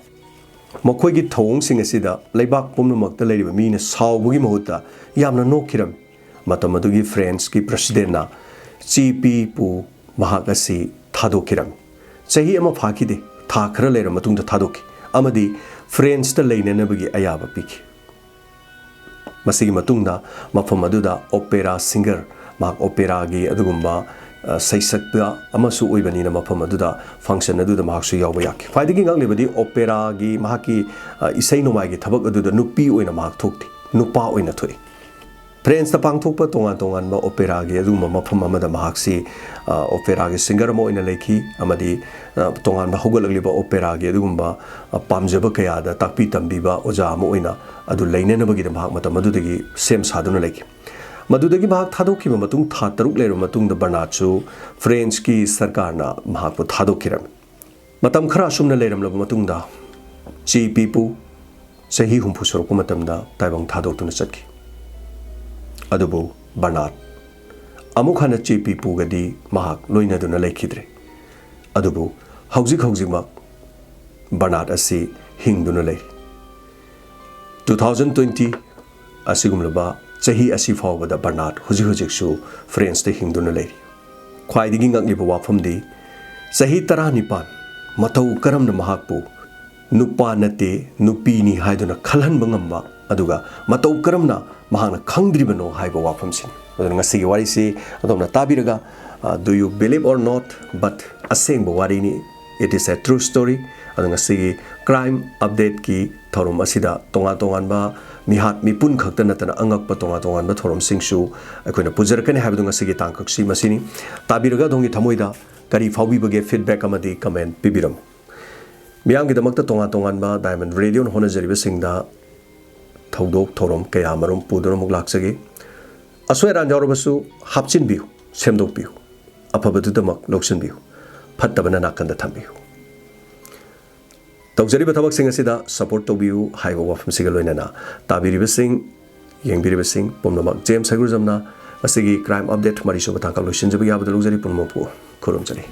ꯃꯈꯣꯏꯒꯤ ꯊꯧꯑꯣꯡꯁꯤꯡ ꯑꯁꯤꯗ ꯂꯩꯕꯥꯛ ꯄꯨꯝꯅꯃꯛꯇ ꯂꯩꯔꯤꯕ ꯃꯤꯅ ꯁꯥꯎꯕꯒꯤ ꯃꯍꯨꯠꯇ ꯌꯥꯝꯅ ꯅꯣꯛꯈꯤꯔꯝꯃꯤ꯫ ꯃꯇꯝ ꯑꯗꯨꯒꯤ ꯐ꯭ꯔꯦꯟꯁꯀꯤ ꯄ꯭ꯔꯦꯁꯤꯗꯦꯟꯠꯅ ꯆꯦ ꯄꯤꯄꯨ ꯃꯍꯥꯛ ꯑꯁꯤ ꯊꯥꯗꯣꯛꯈꯤꯔꯝꯃꯤ꯫ ꯆꯍꯤ ꯑꯃ ꯐꯥꯈꯤꯗꯦ, ꯊꯥ ꯈꯔ ꯂꯩꯔꯕ ꯃꯇꯨꯡꯗ ꯊꯥꯗꯣꯛꯈꯤ ꯑꯃꯗꯤ ꯐ꯭ꯔꯦꯟꯁꯇ ꯂꯩꯅꯅꯕꯒꯤ ꯑꯌꯥꯕ ꯄꯤꯈꯤ꯫ ꯃꯁꯤꯒꯤ ꯃꯇꯨꯡꯗ ꯃꯐꯝ ꯑꯗꯨꯗ ꯑꯣꯄꯦꯔꯥ ꯁꯤꯡꯒꯔ, ꯃꯍꯥꯛ ꯑꯣꯄꯦꯔꯥꯒꯤ ꯑꯗꯨꯒꯨꯝꯕ, ꯑ, ꯁꯩꯁꯛꯄ ꯑꯃꯁꯨ ꯑꯣꯏꯕꯅꯤꯅ ꯃꯐꯝ ꯑꯗꯨꯗ ꯐꯪꯁꯟ ꯑꯗꯨꯗ ꯃꯍꯥꯛꯁꯨ ꯌꯥꯎꯕ ꯌꯥꯈꯤ꯫ ꯈ꯭ꯋꯥꯏꯗꯒꯤ ꯉꯛꯂꯤꯕꯗꯤ ꯑꯣꯄꯦꯔꯥꯒꯤ ꯃꯍꯥꯛꯀꯤ, ꯑ, ꯏꯁꯩ ꯅꯣꯡꯃꯥꯏꯒꯤ ꯊꯕꯛ ꯑꯗꯨꯗ ꯅꯨꯄꯤ ꯑꯣꯏꯅ ꯃꯍꯥꯛ ꯊꯣꯛꯇꯦ, ꯅꯨꯄꯥ ꯑꯣꯏꯅ ꯊꯣꯛꯏ꯫ ꯐ꯭ꯔꯦꯟꯁꯇ ꯄꯥꯡꯊꯣꯛꯄ ꯇꯣꯉꯥꯟ ꯇꯣꯉꯥꯟꯕ ꯑꯣꯄꯦꯔꯥꯒꯤ ꯑꯗꯨꯒꯨꯝꯕ ꯃꯐꯝ ꯑꯃꯗ ꯃꯍꯥꯛꯁꯤ, ꯑ, ꯑꯣꯄꯦꯔꯥꯒꯤ ꯁꯤꯡꯒꯔ ꯑꯃ ꯑꯣꯏꯅ ꯂꯩꯈꯤ ꯑꯃꯗꯤ, ꯑ, ꯇꯣꯉꯥꯟꯕ ꯍꯧꯒꯠꯂꯛꯂꯤꯕ ꯑꯣꯄꯦꯔꯥꯒꯤ ꯑꯗꯨꯒꯨꯝꯕ, ꯑ, ꯄꯥꯝꯖꯕ ꯀꯌꯥꯗ ꯇꯥꯛꯄꯤ ꯇꯝꯕꯤꯕ ꯑꯣꯖꯥ ꯑꯃ ꯑꯣꯏꯅ ꯑꯗꯨ ꯂꯩꯅꯅꯕꯒꯤꯗꯃꯛ ꯃꯇꯝ ꯑꯗꯨꯗꯒꯤ ꯁꯦꯝ ꯁꯥꯗꯨꯅ ꯂꯩꯈꯤ꯫ ꯃꯗꯨꯗꯒꯤ ꯃꯍꯥꯛ ꯊꯥꯗꯣꯛꯈꯤꯕ ꯃꯇꯨꯡ ꯊꯥ ꯇꯔꯨꯛ ꯂꯩꯔꯕ ꯃꯇꯨꯡꯗ ꯕꯔꯅꯥꯠꯁꯨ ꯐ꯭ꯔꯦꯟꯁꯀꯤ ꯁꯔꯀꯥꯔꯅ ꯃꯍꯥꯛꯄꯨ ꯊꯥꯗꯣꯛꯈꯤꯔꯝꯃꯤ꯫ ꯃꯇꯝ ꯈꯔ ꯑꯁꯨꯝꯅ ꯂꯩꯔꯝꯂꯕ ꯃꯇꯨꯡꯗ ꯆꯦ ꯄꯤꯄꯨ ꯆꯍꯤ ꯍꯨꯝꯐꯨ ꯁꯨꯔꯛꯄ ꯃꯇꯝꯗ ꯇꯥꯏꯕꯪ ꯊꯥꯗꯣꯛꯇꯨꯅ ꯆꯠꯈꯤ꯫ ꯑꯗꯨꯕꯨ ꯕꯔꯅꯥꯠ ꯑꯃꯨꯛ ꯍꯟꯅ ꯆꯦ ꯄꯤꯄꯨꯒꯗꯤ ꯃꯍꯥꯛ ꯂꯣꯏꯅꯗꯨꯅ ꯂꯩꯈꯤꯗ꯭ꯔꯦ꯫ ꯑꯗꯨꯕꯨ ꯍꯧꯖꯤꯛ ꯍꯧꯖꯤꯛꯃꯛ ꯕꯔꯅꯥꯠ ꯑꯁꯤ ꯍꯤꯡꯗꯨꯅ ꯂꯩꯔꯤ꯫ Two thousand twenty ꯑꯁꯤꯒꯨꯝꯂꯕ ꯆꯍꯤ ꯑꯁꯤ ꯐꯥꯎꯕꯗ ꯕꯔꯅꯥꯠ ꯍꯧꯖꯤꯛ ꯍꯧꯖꯤꯛꯁꯨ ꯐ꯭ꯔꯦꯟꯁꯇ ꯍꯤꯡꯗꯨꯅ ꯂꯩꯔꯤ꯫ ꯈ꯭ꯋꯥꯏꯗꯒꯤ ꯉꯛꯂꯤꯕ ꯋꯥꯐꯝꯗꯤ, ꯆꯍꯤ ꯇꯔꯥꯅꯤꯄꯥꯟ ꯃꯇꯧ ꯀꯔꯝꯅ ꯃꯍꯥꯛꯄꯨ ꯅꯨꯄꯥ ꯅꯠꯇꯦ, ꯅꯨꯄꯤꯅꯤ ꯍꯥꯏꯗꯨꯅ ꯈꯜꯍꯟꯕ ꯉꯝꯕ, ꯑꯗꯨꯒ ꯃꯇꯧ ꯀꯔꯝꯅ ꯃꯍꯥꯛꯅ ꯈꯪꯗ꯭ꯔꯤꯕꯅꯣ ꯍꯥꯏꯕ ꯋꯥꯐꯝꯁꯤꯅꯤ꯫ ꯑꯗꯨꯅ ꯉꯁꯤꯒꯤ ꯋꯥꯔꯤꯁꯤ ꯑꯗꯣꯝꯅ ꯇꯥꯕꯤꯔꯒ, ꯑ, do you believe or not, but ꯑꯁꯦꯡꯕ ꯋꯥꯔꯤꯅꯤ, it is a true story꯫ ꯑꯗꯣ ꯉꯁꯤꯒꯤ ꯀ꯭ꯔꯥꯏꯝ ꯑꯞꯗꯦꯠꯀꯤ ꯊꯧꯔꯝ ꯑꯁꯤꯗ ꯇꯣꯉꯥꯟ ꯇꯣꯉꯥꯟꯕ ꯃꯤꯍꯥꯠ ꯃꯤꯄꯨꯟ ꯈꯛꯇ ꯅꯠꯇꯅ ꯑꯉꯛꯄ ꯇꯣꯉꯥꯟ ꯇꯣꯉꯥꯟꯕ ꯊꯧꯔꯝꯁꯤꯡꯁꯨ ꯑꯩꯈꯣꯏꯅ ꯄꯨꯖꯔꯛꯀꯅꯤ ꯍꯥꯏꯕꯗꯨ ꯉꯁꯤꯒꯤ ꯇꯥꯡꯀꯛꯁꯤ ꯃꯁꯤꯅꯤ꯫ ꯇꯥꯕꯤꯔꯒ ꯑꯗꯣꯝꯒꯤ ꯊꯃꯣꯏꯗ ꯀꯔꯤ ꯐꯥꯎꯕꯤꯕꯒꯦ, ꯐꯤꯗꯕꯦꯛ ꯑꯃꯗꯤ ꯀꯃꯦꯟꯠ ꯄꯤꯕꯤꯔꯝꯃꯨ꯫ ꯃꯤꯌꯥꯝꯒꯤꯗꯃꯛꯇ ꯇꯣꯉꯥꯟ ꯇꯣꯉꯥꯟꯕ ꯗꯥꯏꯃꯟ ꯔꯦꯗꯤꯑꯣꯅ ꯍꯣꯠꯅꯖꯔꯤꯕꯁꯤꯡꯗ ꯊꯧꯗꯣꯛ ꯊꯧꯔꯝ ꯀꯌꯥ ꯃꯔꯨꯝ ꯄꯨꯗꯨꯅ ꯑꯃꯨꯛ ꯂꯥꯛꯆꯒꯦ꯫ ꯑꯁꯣꯏ ꯑꯔꯥꯟ ꯌꯥꯎꯔꯕꯁꯨ ꯍꯥꯞꯆꯤꯟꯕꯤꯌꯨ, ꯁꯦꯝꯗꯣꯛꯄꯤꯌꯨ, ꯑꯐꯕꯗꯨꯗꯃꯛ ꯂꯧꯁꯤꯟꯕꯤꯌꯨ, ꯐꯠꯇꯕꯅ ꯅꯥꯀꯟꯗ ꯊꯝꯕꯤꯌꯨ꯫ ꯇꯧꯖꯔꯤꯕ ꯊꯕꯛꯁꯤꯡ ꯑꯁꯤꯗ ꯁꯄꯣꯔꯠ ꯇꯧꯕꯤꯌꯨ ꯍꯥꯏꯕ ꯋꯥꯐꯝꯁꯤꯒ ꯂꯣꯏꯅꯅ ꯇꯥꯕꯤꯔꯤꯕꯁꯤꯡ, ꯌꯦꯡꯕꯤꯔꯤꯕꯁꯤꯡ ꯄꯨꯝꯅꯃꯛ ꯖꯦꯝꯁ ꯍꯩꯒ꯭ꯔꯨꯖꯝꯅ ꯉꯁꯤꯒꯤ ꯀ꯭ꯔꯥꯏꯝ ꯑꯞꯗꯦꯠ ꯃꯔꯤꯁꯨꯕ ꯇꯥꯡꯀꯛ ꯂꯣꯏꯁꯤꯟꯖꯕꯒꯤ ꯌꯥꯕꯗ ꯂꯧꯖꯔꯤ꯫ ꯄꯨꯝꯅꯃꯛꯄꯨ ꯈꯨꯔꯨꯝꯖꯔꯤ꯫